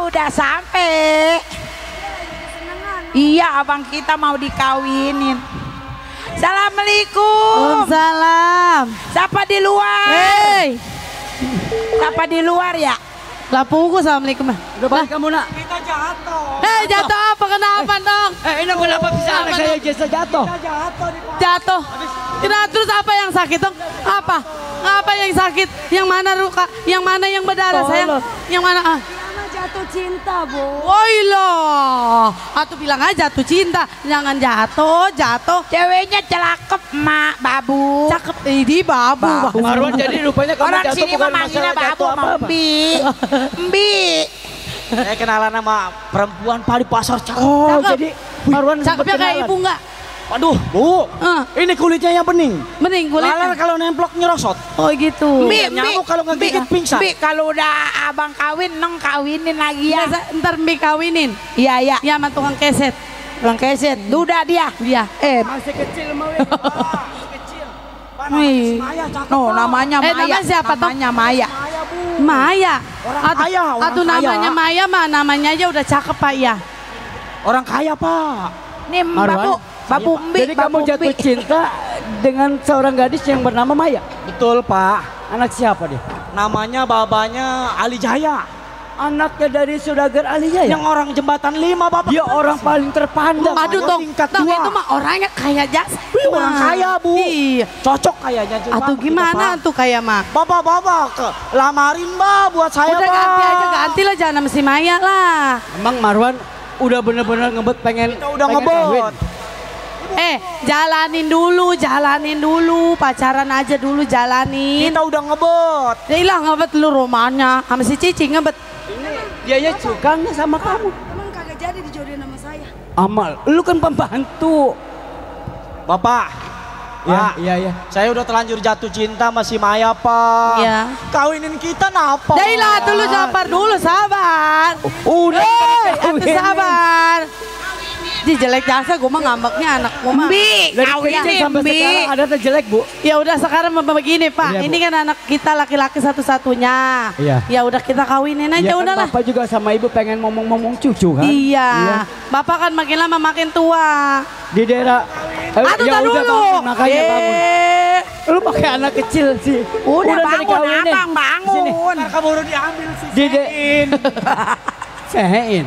udah sampai. Iya, abang kita mau dikawinin. Assalamualaikum. Waalaikumsalam. Siapa di luar? Hei, Siapa di luar ya? lapuku assalamualaikum. Udah balik kamu nak. Kita jatuh. Hei, jatuh apa? Kenapa dong? Ini kenapa bisa anak saya jasa jatuh? Jatuh. Kira terus apa yang sakit dong? Apa? Apa yang sakit? Yang mana luka? Yang mana yang berdarah sayang? Yang mana? Ah. Jatuh cinta, Bu. Woi loh, atuh bilang aja jatuh cinta, jangan jatuh. Ceweknya celakep, mak, babu. Cakep, ini babu. Marwan jadi rupanya kamu Orang jatuh sini bukan memanggilnya masalah babu jatuh sama apa-apa. Mbi. Mbi. Saya kenalan sama perempuan padi pasar cakep. Oh, Cakep. jadi Marwan sempat Cakepnya kayak kenalan. ibu enggak? Waduh, Bu. Ini kulitnya yang bening. Bening kulitnya. Laler kalau nemplok nyerosot. Oh gitu. Nyamuk kalau ngegigit pingsan. Bi, kalau udah abang kawin, nong kawinin lagi ya. Ntar Mbi kawinin. Iya, iya. Ya sama tukang keset. Tukang keset, duda dia. Iya. Masih kecil mau ya. Kecil. Wih. No, namanya Maya. Namanya siapa toh? Namanya Maya. Maya. kaya, orang Atau kaya. namanya Maya mah namanya aja udah cakep Pak ya. Orang kaya, Pak. Nih, Marwan, Babu Mbi. Jadi kamu jatuh cinta dengan seorang gadis yang bernama Maya. Betul, Pak. Anak siapa dia? Namanya babanya Ali Jaya. Anaknya dari Saudagar Ali Jaya. Yang orang jembatan 5, Bapak. Dia orang paling terpandang. Aduh Ayo, Tong, tingkat Tong dua. itu mah orangnya kaya jasa. Orang kaya, Bu. Iya. Cocok kayaknya juga. Atau gimana tuh kayak mah? Bapak, lamarin, Mbak, buat saya, Udah Pak. ganti aja, ganti lah jangan sama si Maya lah. Emang Marwan udah bener-bener ngebet pengen. Kita udah pengen kawin. ngebet. Jalanin dulu, pacaran aja dulu jalanin. Kita udah ngebet. Ya ilah ngebet lu rumahnya, sama si Cici ngebet. Dia ya cukangnya sama kamu. Emang kagak jadi dijodohin sama saya. Amal, lu kan pembantu. Bapak. Pak, Iya. saya udah terlanjur jatuh cinta sama si Maya, Pak. Iya. Kawinin kita napa? Dailah dulu sabar dulu, sabar. Udah. Atuh sabar. Di jelek jasa gue mah ngambeknya anak gue mah. Bi, Dari kawin kecil nih, sampai Bi. sekarang ada yang jelek, Bu. Ya udah sekarang begini Pak, Iya, Bu. ini kan anak kita laki-laki satu-satunya. Iya. Ya udah kita kawinin aja Iya kan udahlah. Bapak juga sama Ibu pengen ngomong-ngomong cucu kan? Iya. Bapak kan makin lama makin tua. Di daerah. Aduh ya tar udah dulu. bangun, makanya bangun. Lu pakai anak kecil sih. Udah dari bangun, kawinin. abang bangun. Keburu diambil si Di Sein.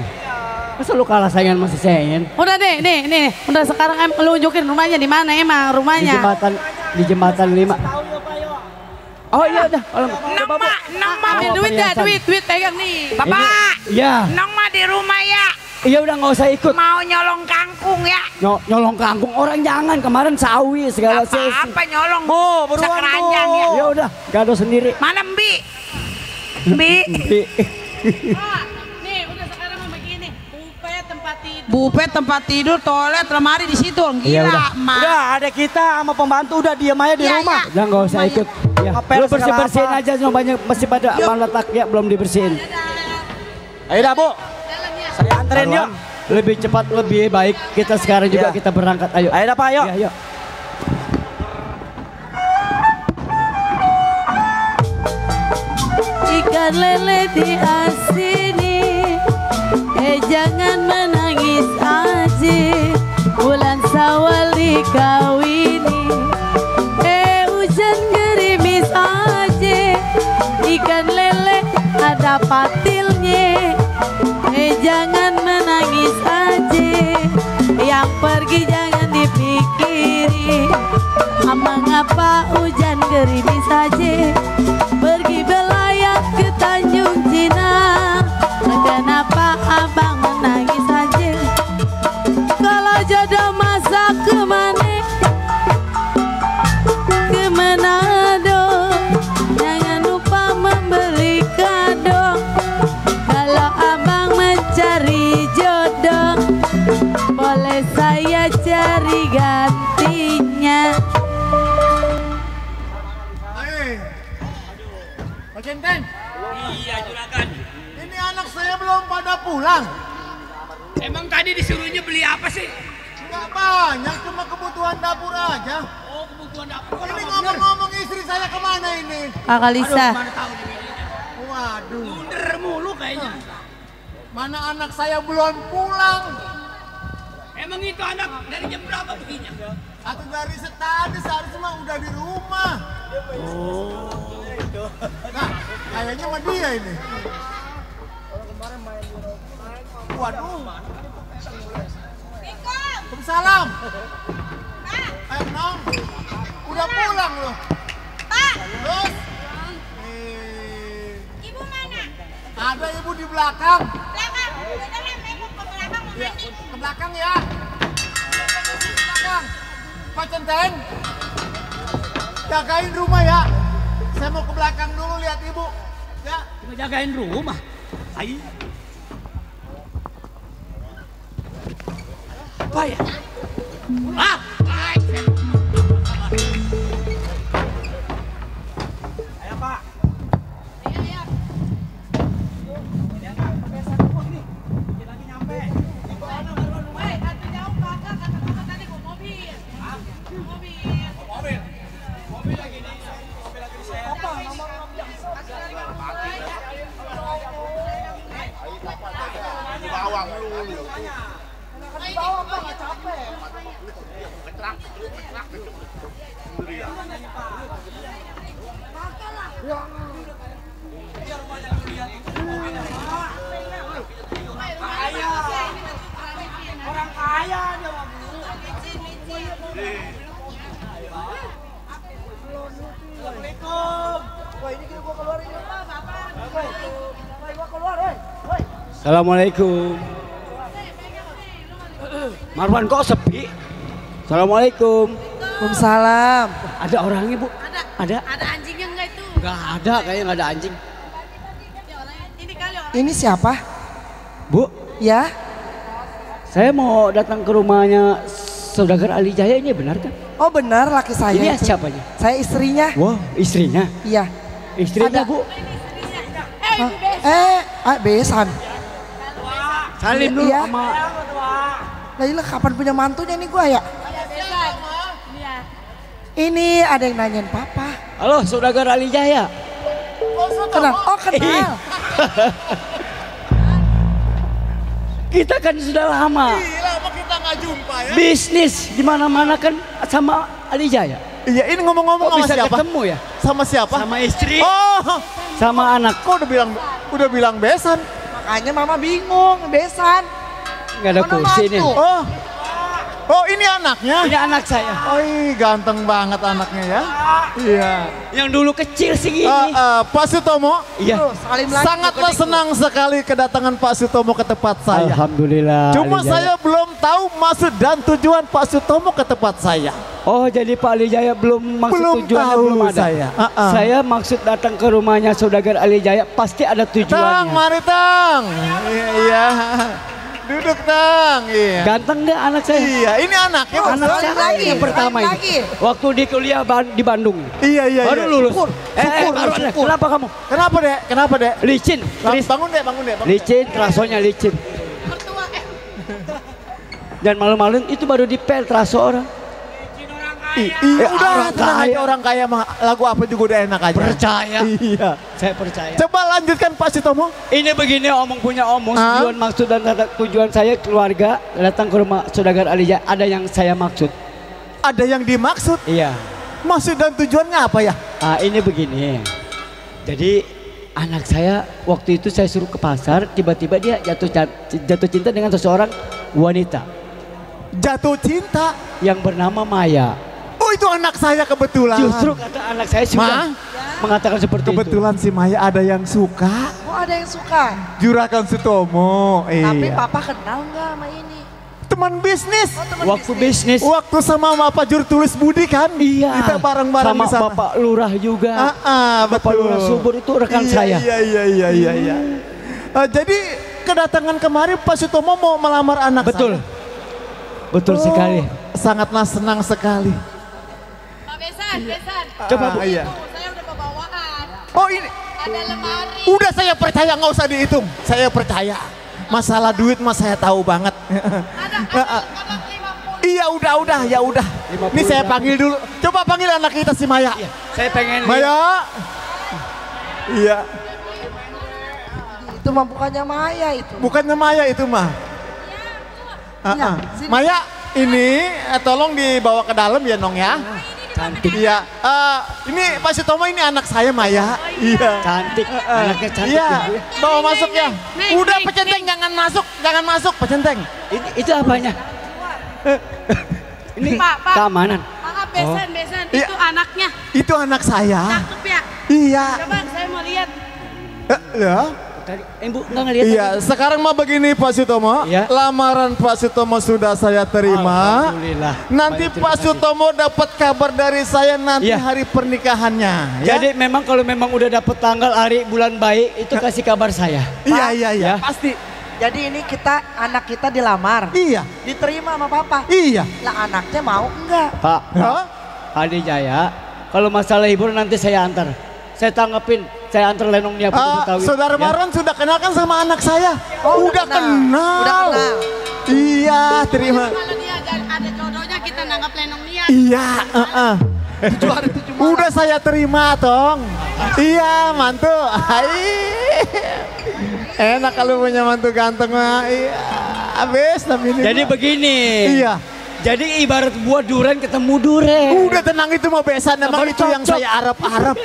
Masa lu kalah saingan masih Sein? Udah deh, nih. Udah sekarang lu unjukin rumahnya di mana emang Di rumahnya? jembatan 5. Oh iya udah. Nong mah, Ambil duit ya, duit pegang nih. Bapak. Iya. Nong mah di rumah ya. Iya udah nggak usah ikut. Mau nyolong kangkung ya. Nyolong kangkung orang jangan kemarin sawi segala Apa nyolong? Bu, buruan, Sekeranjang Bu. ya. Ya udah, gado sendiri. Mana Mbi? Mbi. Nih, udah sekarang mau begini. Buffet tempat tidur, toilet, lemari di situ. Iya, Gila, udah. Mak. Udah ada kita sama pembantu udah diam aja di Iya, rumah. Udah nggak usah ikut. Ya. Ngepel Lu bersih-bersihin segala aja semua banyak masih pada letak ya belum dibersihin. Ayo dah, Bu. Saya anterin yuk. Marwan, lebih cepat lebih baik kita sekarang juga Iya. kita berangkat ayo. Ayo dah, Pak, yuk. Ya, yuk. Ikan lele diasini, jangan menangis aja. Bulan Syawal dikawini, hujan gerimis aja. Ikan lele ada patilnya, jangan menangis aja. Yang pergi jangan dipikiri, mengapa hujan gerimis aja. Pergi belayar ke Tanjung Cina, kenapa abang menangis aja? Kalau jodoh masa kemana? Ke Manado, jangan lupa membeli kado. Kalau abang mencari jodoh, boleh saya cari gantinya. Centen. Iya juragan. Ini anak saya belum pada pulang. Emang tadi disuruhnya beli apa sih? Enggak banyak, cuma kebutuhan dapur aja. Oh, kebutuhan dapur. Ini ngomong-ngomong istri saya kemana ini? Kakak Lisa. Mana tahu nih bininya. Waduh. Bener mulu kayaknya. Mana anak saya belum pulang? Emang itu anak dari jam berapa perginya? Atau dari tadi seharusnya mah udah di rumah. Nah, kayaknya mah dia ini. Waduh. Waalaikumsalam. Nong, udah pulang loh. Pak, Terus? ibu mana? Ada ibu di belakang. Belakang. Udah ibu ke belakang mau mandi. Ke belakang ya. Ke belakang. Pak Centeng, jagain rumah ya. Saya mau ke belakang dulu lihat ibu. Ya. Cuma jagain rumah. Ayo. Apa ya? Ah, Orang kaya dia mau Assalamualaikum. Wah, ini gua keluar ini. Gua keluar, woi. Assalamualaikum. Marwan kok sepi? Assalamualaikum. Waalaikumsalam. Ada orangnya bu? Ada. Ada anjingnya enggak itu? Nggak ada, kayaknya nggak ada anjing. Ini kali orang. Ini siapa? Bu, Ya, saya mau datang ke rumahnya Saudagar Ali Jaya, ini benar kan? oh benar laki saya. Ini itu. siapanya? Saya istrinya. Wah, istrinya. Iya. Istrinya Ada. bu. Besan. Salim dulu Iya. sama. Lah ini kapan punya mantunya nih gua ya? Iya. Ini ada yang nanyain papa. Halo, Saudagar Ali Jaya. Kenal? Oh kenal. Kita kan sudah lama. Lama kita nggak jumpa ya. Bisnis di mana-mana kan sama Ali Jaya. Iya, ini ngomong-ngomong Kok sama bisa siapa? ketemu ya? Sama siapa? Sama istri. Oh, Sama anak. kok udah bilang besan? Makanya mama bingung, besan. Nggak ada Mana kursi nih. mantu? Oh ini anaknya. Ini anak saya. Oh, ganteng banget anaknya ya. Iya. Yang dulu kecil segini. Pak Sutomo, Iya. Salim lagi. sangatlah senang sekali kedatangan Pak Sutomo ke tempat saya. Alhamdulillah. Cuma Ali Jaya. saya belum tahu maksud dan tujuan Pak Sutomo ke tempat saya. Oh, jadi Pak Ali Jaya belum maksud Belum tujuannya tahu belum ada. saya. Saya maksud datang ke rumahnya Saudagar Ali Jaya pasti ada Tang, tujuannya. mari Tang. Iya. Duduk Tang. Iya. Ganteng deh anak saya. Iya, ini anaknya. Anak salim saya lagi, yang pertama salim ini. lagi. Waktu di kuliah di Bandung. Iya, iya. Baru iya. lulus. Syukur, Baru ada. syukur. Kenapa kamu? Kenapa dek? Kenapa dek? Licin. Bangun dek, bangun dek. Licin, terasonya licin. Dan malu-maluin itu baru dipel teraso orang. Udah, orang tenang kaya. aja orang kaya mah lagu apa juga udah enak aja. Percaya. Iya. Saya percaya. Coba lanjutkan Pak Sutomo. Ini begini omong punya omong, Hah? tujuan maksud dan tujuan saya keluarga datang ke rumah Saudagar Ali Jaya, ada yang saya maksud. Ada yang dimaksud. Iya. Maksud dan tujuannya apa ya? Ini begini. Jadi anak saya waktu itu saya suruh ke pasar, tiba-tiba dia jatuh cinta dengan seseorang wanita Jatuh cinta. yang bernama Maya. Oh itu anak saya kebetulan. Justru kata anak saya sudah mengatakan seperti Kebetulan si Maya ada yang suka. Oh ada yang suka. Juragan Sutomo. Tapi Iya. papa kenal nggak sama ini? Teman bisnis. itu. Waktu bisnis. Waktu sama Bapak Juru Tulis Budi kan? Iya. Kita bareng-bareng sama di sana. Bapak Lurah juga. Betul. Bapak Lurah Subur itu rekan Iya, saya. Iya. Jadi kedatangan kemarin Pak Sutomo mau melamar anak Betul. saya. Betul sekali. Sangatlah senang sekali. Pak Besan. Coba Bu. Iya. Saya udah bawaan. Oh ini. Ada lemari. Udah saya percaya, nggak usah dihitung. Saya percaya. Masalah duit mah saya tahu banget. Iya udah ya udah. Ini saya panggil dulu. Coba panggil anak kita si Maya. Saya pengen Maya. Iya. Itu mah bukannya Maya itu. Bukannya Maya itu mah. Maya ini tolong dibawa ke dalam ya Nong ya. cantik. Iya. Ini Pak Sutomo ini anak saya Maya. Iya. Cantik. Anaknya cantik. Iya. ya, Bu, ya. Bawa masuk ya. Udah pecenteng jangan masuk pecenteng. Itu apanya? Ini Pak. keamanan. Maaf Besan. Iya. Itu anaknya. Itu anak saya. Cakep ya. Iya. Coba saya mau lihat. Ya. Tadi, Bu nggak ngeliat Iya, tadi? sekarang mah begini Pak Sutomo. Iya. Lamaran Pak Sutomo sudah saya terima. Alhamdulillah. Nanti Baik, terima Pak kasih. Sutomo dapat kabar dari saya nanti Iya. hari pernikahannya. Ya? Jadi memang kalau memang udah dapet tanggal hari bulan baik itu kasih kabar saya. Iya. Ya. Pasti. Jadi ini anak kita dilamar. Iya. Diterima sama papa. Iya. Lah anaknya mau enggak? Pak, Hah? Ali Jaya, kalau masalah hiburan nanti saya antar. Saya tanggepin, saya antar lenong dia Putu Betawi. Saudara Ya. Marwan sudah kenal kan sama anak saya? Oh, udah kenal. Udah kenal. Iya, terima. Kalau dia ada jodohnya kita nanggap lenong dia. Iya, Udah saya terima, Tong. Iya, mantu. Hai. Enak kalau punya mantu ganteng mah. Iya. Habis tapi ini. Jadi begini. Iya. Jadi ibarat buah duren ketemu duren. Udah tenang itu mau besan, emang itu yang saya Arab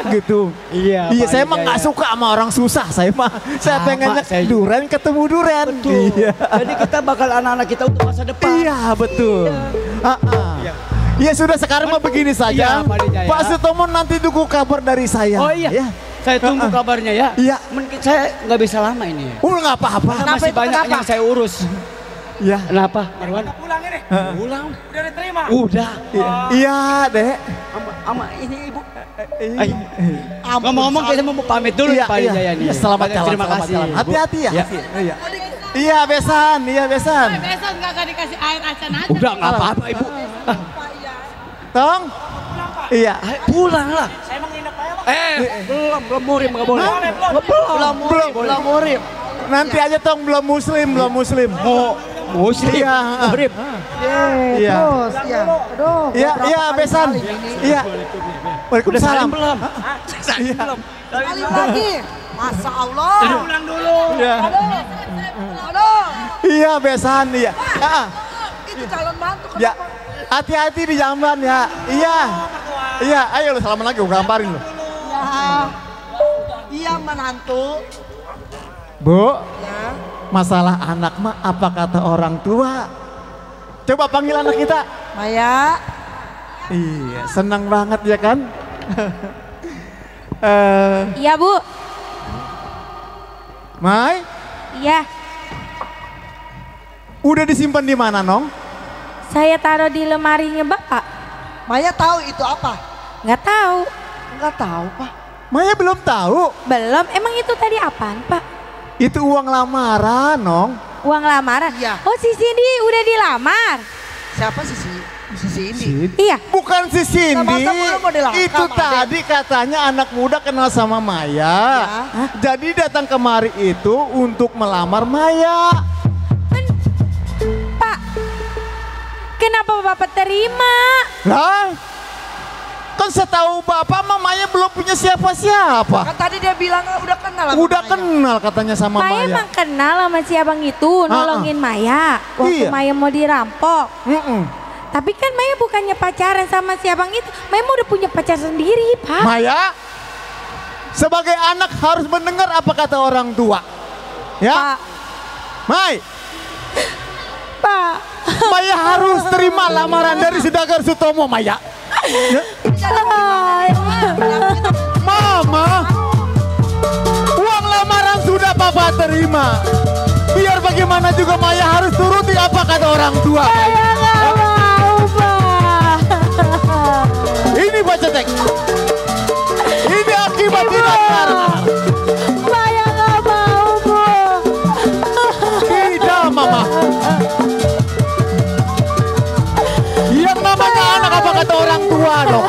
gitu. Iya. Iya, saya emang nggak suka sama orang susah, saya mah. Saya pengennya duren ketemu duren. Betul. Iya. Jadi kita bakal anak-anak kita untuk masa depan. Iya, betul. Iya, sudah sekarang mah begini saja. Iya, Pak Sutomo nanti tunggu kabar dari saya. Oh iya. Ya. Saya tunggu kabarnya ya. Iya. Mungkin saya nggak bisa lama ini. Nggak apa-apa. Karena masih banyak yang saya urus. Iya. Kenapa, Marwan? Pulang ini. Pulang. Udah diterima. Udah. Iya, Dek. Ama ini Ibu. Ngomong-ngomong kita mau pamit dulu Iya, Pak iya. Jaya nih. Iya, selamat jalan. Terima selamat kasih. jalan. Bu. Hati-hati ya. Iya. Iya. Iya, besan. Iya, besan. Besok nggak dikasih air acan aja. Udah nggak apa-apa Ibu. Tong. Iya. Pulang lah. Saya emang nginep aja, Pak. Belum murim nggak boleh. Belum murim. Nanti aja Tong belum muslim. Muslim. Iya. Murim. Iya. Aduh. Iya, besan. Iya. Waalaikumsalam. Belum. Iya. Kali lagi. Masa Allah. Pulang dulu. Iya. Aduh. Iya, besan. Iya. Itu calon mantu. Ya. Hati-hati di jamban ya. Iya. Iya, ayo lu salaman lagi, gue gamparin lu. Iya, menantu. Bu, masalah anak mah apa kata orang tua? Coba panggil anak kita. Maya. Iya, senang banget ya kan? Iya Bu. Mai, Iya. udah disimpan di mana, Nong? Saya taruh di lemarinya Bapak. Maya tahu itu apa? Nggak tahu. Nggak tahu, Pak. Maya belum tahu. Belum. Emang itu tadi apaan Pak? Itu uang lamaran, Nong. Uang lamaran? Iya. Oh si Cindy udah dilamar. Siapa sih si Cindy? Iya. Bukan si Cindy. Masa lu mau dilangkap, Itu Adek? tadi katanya anak muda kenal sama Maya. Jadi datang kemari itu untuk melamar Maya. Pak, kenapa Bapak terima? Lah, kan setahu Bapak Maya belum punya siapa-siapa. Kan tadi dia bilang udah kenal sama Udah Maya. kenal katanya sama Maya Maya. emang kenal sama si abang itu, nolongin Maya waktu Iya. Maya mau dirampok. Mm-mm. Tapi kan Maya bukannya pacaran sama si abang itu, Maya mau udah punya pacar sendiri Pak. Maya, sebagai anak harus mendengar apa kata orang tua. Ya, Pak, Mai, Pak. Maya harus terima lamaran dari Sudagar Sutomo, Maya. Ya. Mama, uang lamaran sudah Papa terima. Biar bagaimana juga Maya harus turuti apa kata orang tua. Saya nggak mau Pak. Ini baca teks. Ini akibat tidak karena. Saya nggak mau Bu. Tidak, Mama. Yang namanya anak apa kata orang tua dong.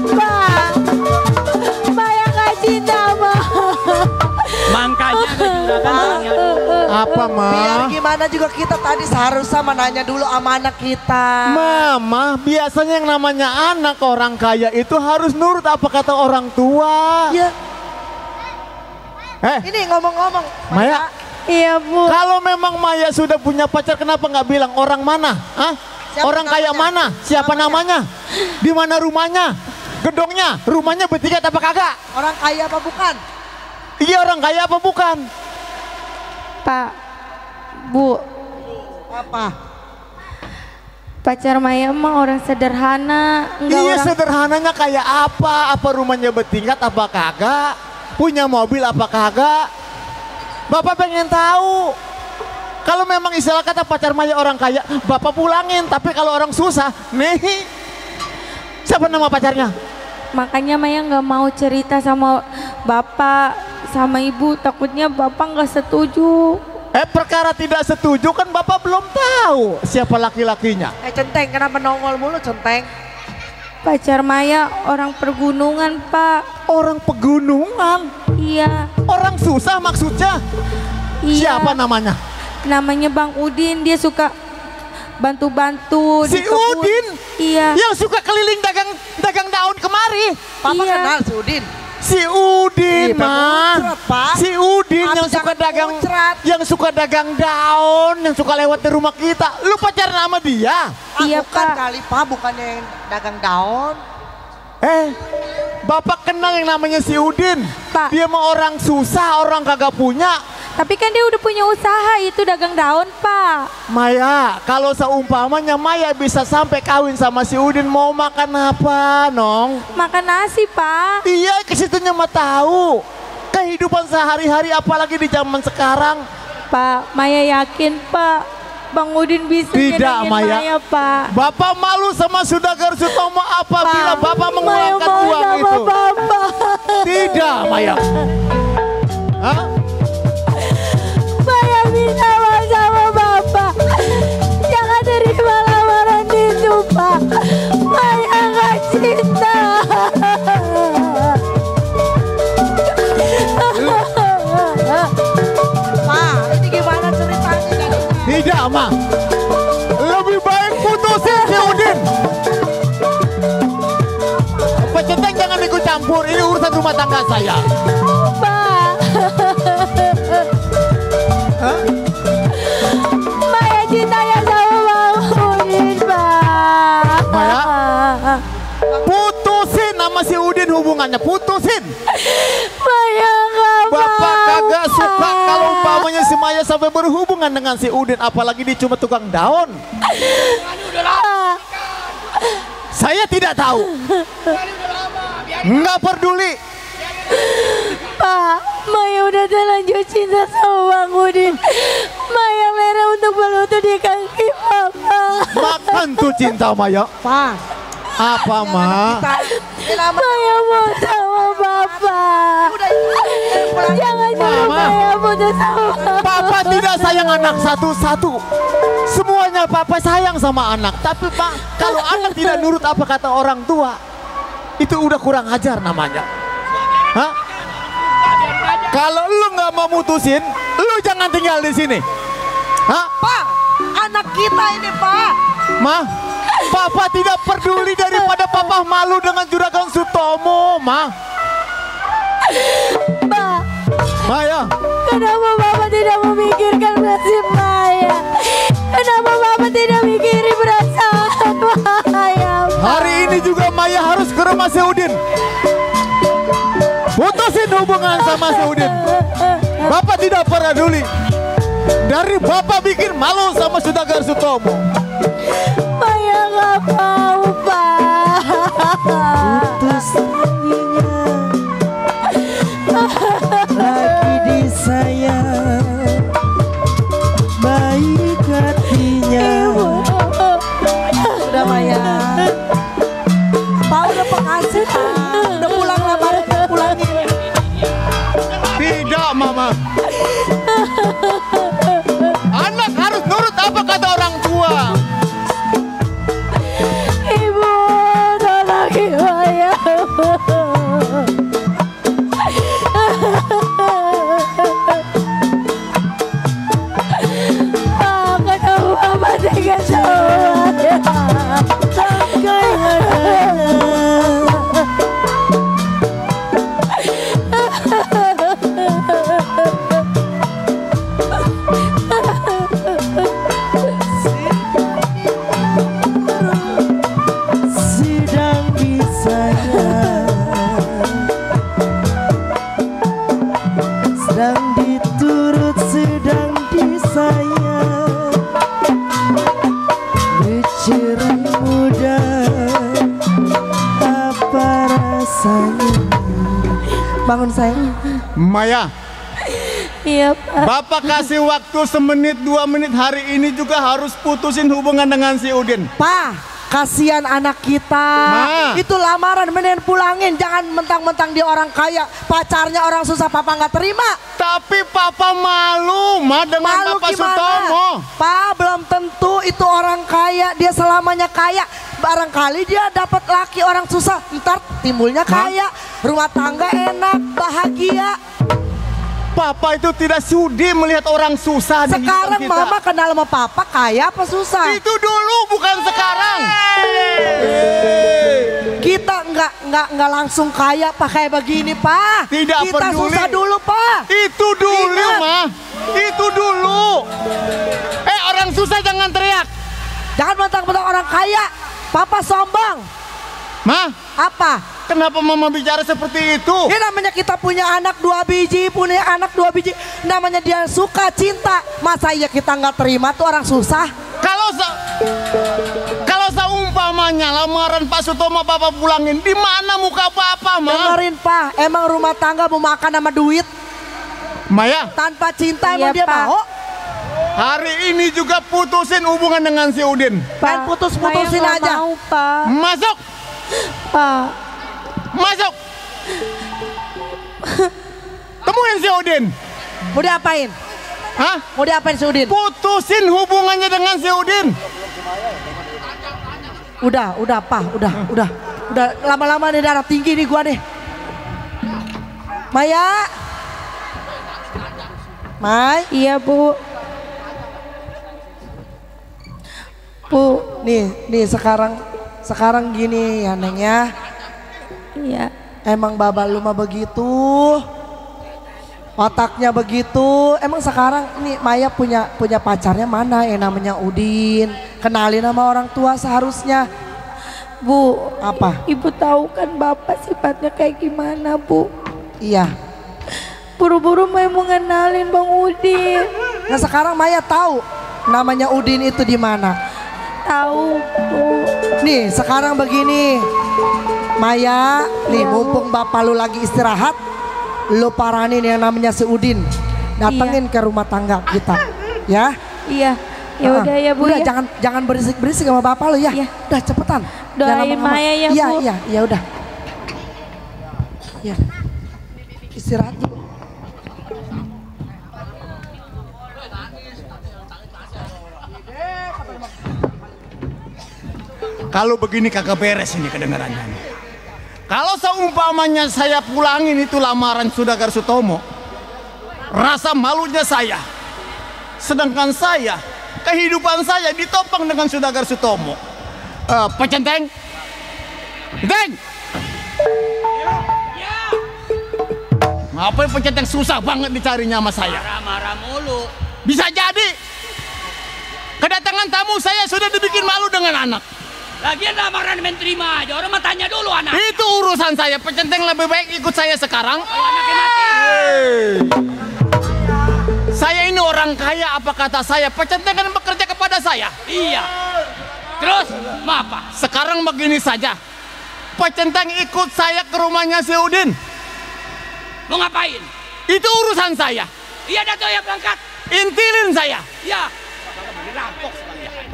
Pak, Maya nggak cinta Pak. Makanya Apa, Ma? Biar gimana juga kita tadi seharusnya menanya dulu sama anak kita. Mama, biasanya yang namanya anak orang kaya itu harus nurut apa kata orang tua. Iya. Eh, Ini ngomong-ngomong. Maya, Iya Bu. kalau memang Maya sudah punya pacar, kenapa nggak bilang orang mana? Hah? Siapa Orang kaya namanya? mana? Siapa namanya? Di mana rumahnya? Gedongnya? Rumahnya bertiga apa kagak? Orang kaya apa bukan? Iya, orang kaya apa bukan? Pak, Bu, Apa? pacar Maya emang orang sederhana, enggak Iya, orang sederhananya kayak apa? Apa rumahnya bertingkat apa kagak? Punya mobil apa kagak? Bapak pengen tahu. Kalau memang istilah kata pacar Maya orang kaya, Bapak pulangin. Tapi kalau orang susah, nih. Siapa nama pacarnya? Makanya Maya nggak mau cerita sama Bapak, sama Ibu, takutnya Bapak nggak setuju. Perkara tidak setuju kan Bapak belum tahu siapa laki-lakinya. Centeng, kenapa nongol mulu Centeng? Pacar Maya orang pergunungan Pak. Orang pegunungan? Iya. Orang susah maksudnya? Iya. Siapa namanya? Namanya Bang Udin, dia suka bantu-bantu Si di kebun. Udin? Iya. Yang suka keliling dagang daun kemana? Papa Iya. kenal si Udin. Si Udin, Iya, mah. muncrat, Pak. Si Udin Tapi yang suka jangan dagang muncrat. yang suka dagang daun, yang suka lewat di rumah kita. Lu pacaran sama dia? Iya, Bukan Pak. kali Pak, bukannya yang dagang daun. Bapak kenal yang namanya si Udin. Pak. Dia mah orang susah, orang kagak punya. Tapi kan dia udah punya usaha itu dagang daun, Pak. Maya, kalau seumpamanya Maya bisa sampai kawin sama si Udin, mau makan apa, Nong? Makan nasi, Pak. Iya, kesitunya mah tahu. Kehidupan sehari-hari apalagi di zaman sekarang. Pak, Maya yakin, Pak. Bang Udin bisa Tidak, nyenengin Maya. Maya, Pak. Bapak malu sama Sudagar Sutomo apabila Pak, Bapak Maya mengeluarkan mau uang sama itu. Bapak. Tidak, Maya. Hah? Maya minta sama Bapak. Jangan terima lamaran itu, Pak. Maya nggak cinta. Pak, ini gimana ceritanya? Tidak, Ma. Lebih baik putusin si Udin. Pak Centeng jangan ikut campur. Ini urusan rumah tangga saya. Pak. Maya cintanya sama Bang Udin, Pak. Maya, putusin sama si Udin hubungannya. Putusin. Maya nggak mau. Bapak kagak suka kalau umpamanya si Maya sampai berhubungan dengan si Udin. Apalagi dia cuma tukang daun. Saya tidak tahu. Nggak peduli. Pak, Maya udah terlanjur cinta sama Bang Udin. Maya merah untuk berlutut di kaki Bapak. Makan tuh cinta Maya. Pak, Apa, Ma? Maya mau sama Bapak. Jangan nyuruh Mama. Maya putus sama Bapak. Papa tidak sayang anak satu-satu. Semuanya Papa sayang sama anak. Tapi Pak, kalau anak tidak nurut apa kata orang tua, itu udah kurang ajar namanya. Hah? Kalau lu nggak mau mutusin, lu jangan tinggal di sini. Hah? Pak, anak kita ini, Pak. Ma, Papa tidak peduli daripada Papa malu dengan Juragan Sutomo, Ma. Pak, Maya, kenapa Bapak tidak memikirkan nasib Maya? Kenapa Bapak tidak mikirin perasaan Maya, Pak? hari ini juga Maya harus ke rumah si Udin. Putusin hubungan sama si Udin. Bapak tidak peduli. Dari Bapak bikin malu sama Sudagar Sutomo. Maya nggak mau, Pak. Putus lagi disayang, baik hatinya. Udah Maya, Pak udah pengasih, Pak. Udah pulang lah, Pak. Udah pulangin. Tidak, Mama. Anak harus nurut apa kata orang tua. Ibu, tolong Maya. Pak, kenapa Bapak tega sama Maya? Sedang disayang, sedang diturut, sedang disayang. Bercerai muda, apa rasanya? Bangun sayang. Maya, Iya, Pak. Bapak kasih waktu semenit 2 menit hari ini juga harus putusin hubungan dengan si Udin. Pak, kasihan anak kita. Ma. Itu lamaran, mendingan pulangin. Jangan mentang-mentang dia orang kaya, pacarnya orang susah, Papa nggak terima. Tapi Papa malu, Ma, dengan Malu Bapak gimana? Sutomo. Pak, belum tentu itu orang kaya, dia selamanya kaya. Barangkali dia dapat laki orang susah, ntar timbulnya kaya, rumah tangga enak, bahagia. Papa itu tidak sudi melihat orang susah di Sekarang hidup kita. mama kenal sama papa kaya apa susah? Itu dulu bukan sekarang. Kita nggak langsung kaya pak kayak begini pak. Tidak kita peduli. susah dulu pak. Itu dulu Ingat. mah. Itu dulu. Orang susah jangan teriak. Jangan mentang-mentang orang kaya. Papa sombong. Ma, Apa? kenapa mama bicara seperti itu? Ini namanya kita punya anak 2 biji, punya anak 2 biji. Namanya dia suka cinta. Masa iya kita nggak terima tuh orang susah? Kalau seumpamanya lamaran Pak Sutomo Papa pulangin, di mana muka Papa, Ma? Dengerin pak, emang rumah tangga mau makan sama duit? Maya, Tanpa cinta Iya, emang dia Pak. mau? hari ini juga putusin hubungan dengan si Udin. Pengen putus-putusin Saya nggak aja. mau, Pak. Masuk, Pak. masuk. Temuin si Udin. Mau diapain? Hah? Mau diapain si Udin? Putusin hubungannya dengan si Udin. Udah pak, udah. Lama-lama nih darah tinggi nih gua nih. Maya. Mai. Iya, Bu. Bu. Nih sekarang gini ya Neng ya. Iya. Emang baba lu mah begitu. Otaknya begitu. Emang sekarang nih Maya punya pacarnya mana yang namanya Udin. Kenalin sama orang tua seharusnya. Bu. Apa? Ibu tahu kan Bapak sifatnya kayak gimana, Bu? Iya. Buru-buru mau ngenalin Bang Udin. Nah sekarang Maya tahu namanya Udin itu di mana. Tahu, Bu. Nih sekarang begini. Maya, nih Iya, mumpung bapak lu lagi istirahat, lu paranin yang namanya si Udin. Datengin ke rumah tangga kita. Ya? Iya. Ya udah ya, Bu. Udah Ya. jangan berisik-berisik sama bapak lu ya. Iya. Udah cepetan. Jangan Doain lama-lama. Maya ya, Iya, Bu. iya, udah. Ya. Istirahat dulu. Kalau begini kagak beres ini kedengarannya. Kalau seumpamanya saya pulangin itu lamaran Sudagar Sutomo, rasa malunya saya. Sedangkan saya, kehidupan saya ditopang dengan Sudagar Sutomo. Pak Centeng, Centeng. Ngapain Pak Centeng susah banget dicarinya sama saya? Marah-marah mulu. Bisa jadi kedatangan tamu saya sudah dibikin malu dengan anak. Lagian lamaran main terima aja. Orang mah tanya dulu anak. Itu urusan saya. Pak Centeng lebih baik ikut saya sekarang. Kalau anaknya mati. Saya ini orang kaya, apa kata saya? Pak Centeng kan bekerja kepada saya. Iya. Terus, mau apa? Sekarang begini saja. Pak Centeng ikut saya ke rumahnya si Udin. Mau ngapain? Itu urusan saya. Iya, Dato ya berangkat. Intilin saya. Iya. Dirampok sekalian.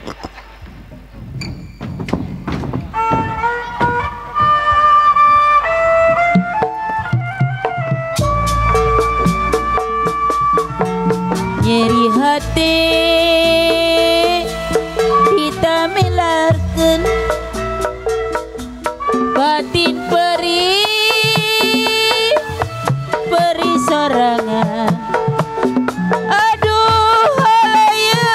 Nyeri hati kita melarkan batin peri sorangan. Aduh halaya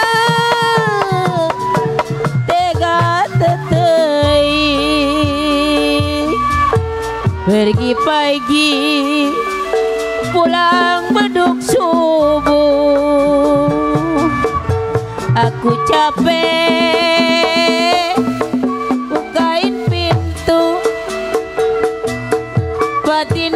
tega tetei pergi pagi pulang beduk subuh. Aku capek bukain pintu batin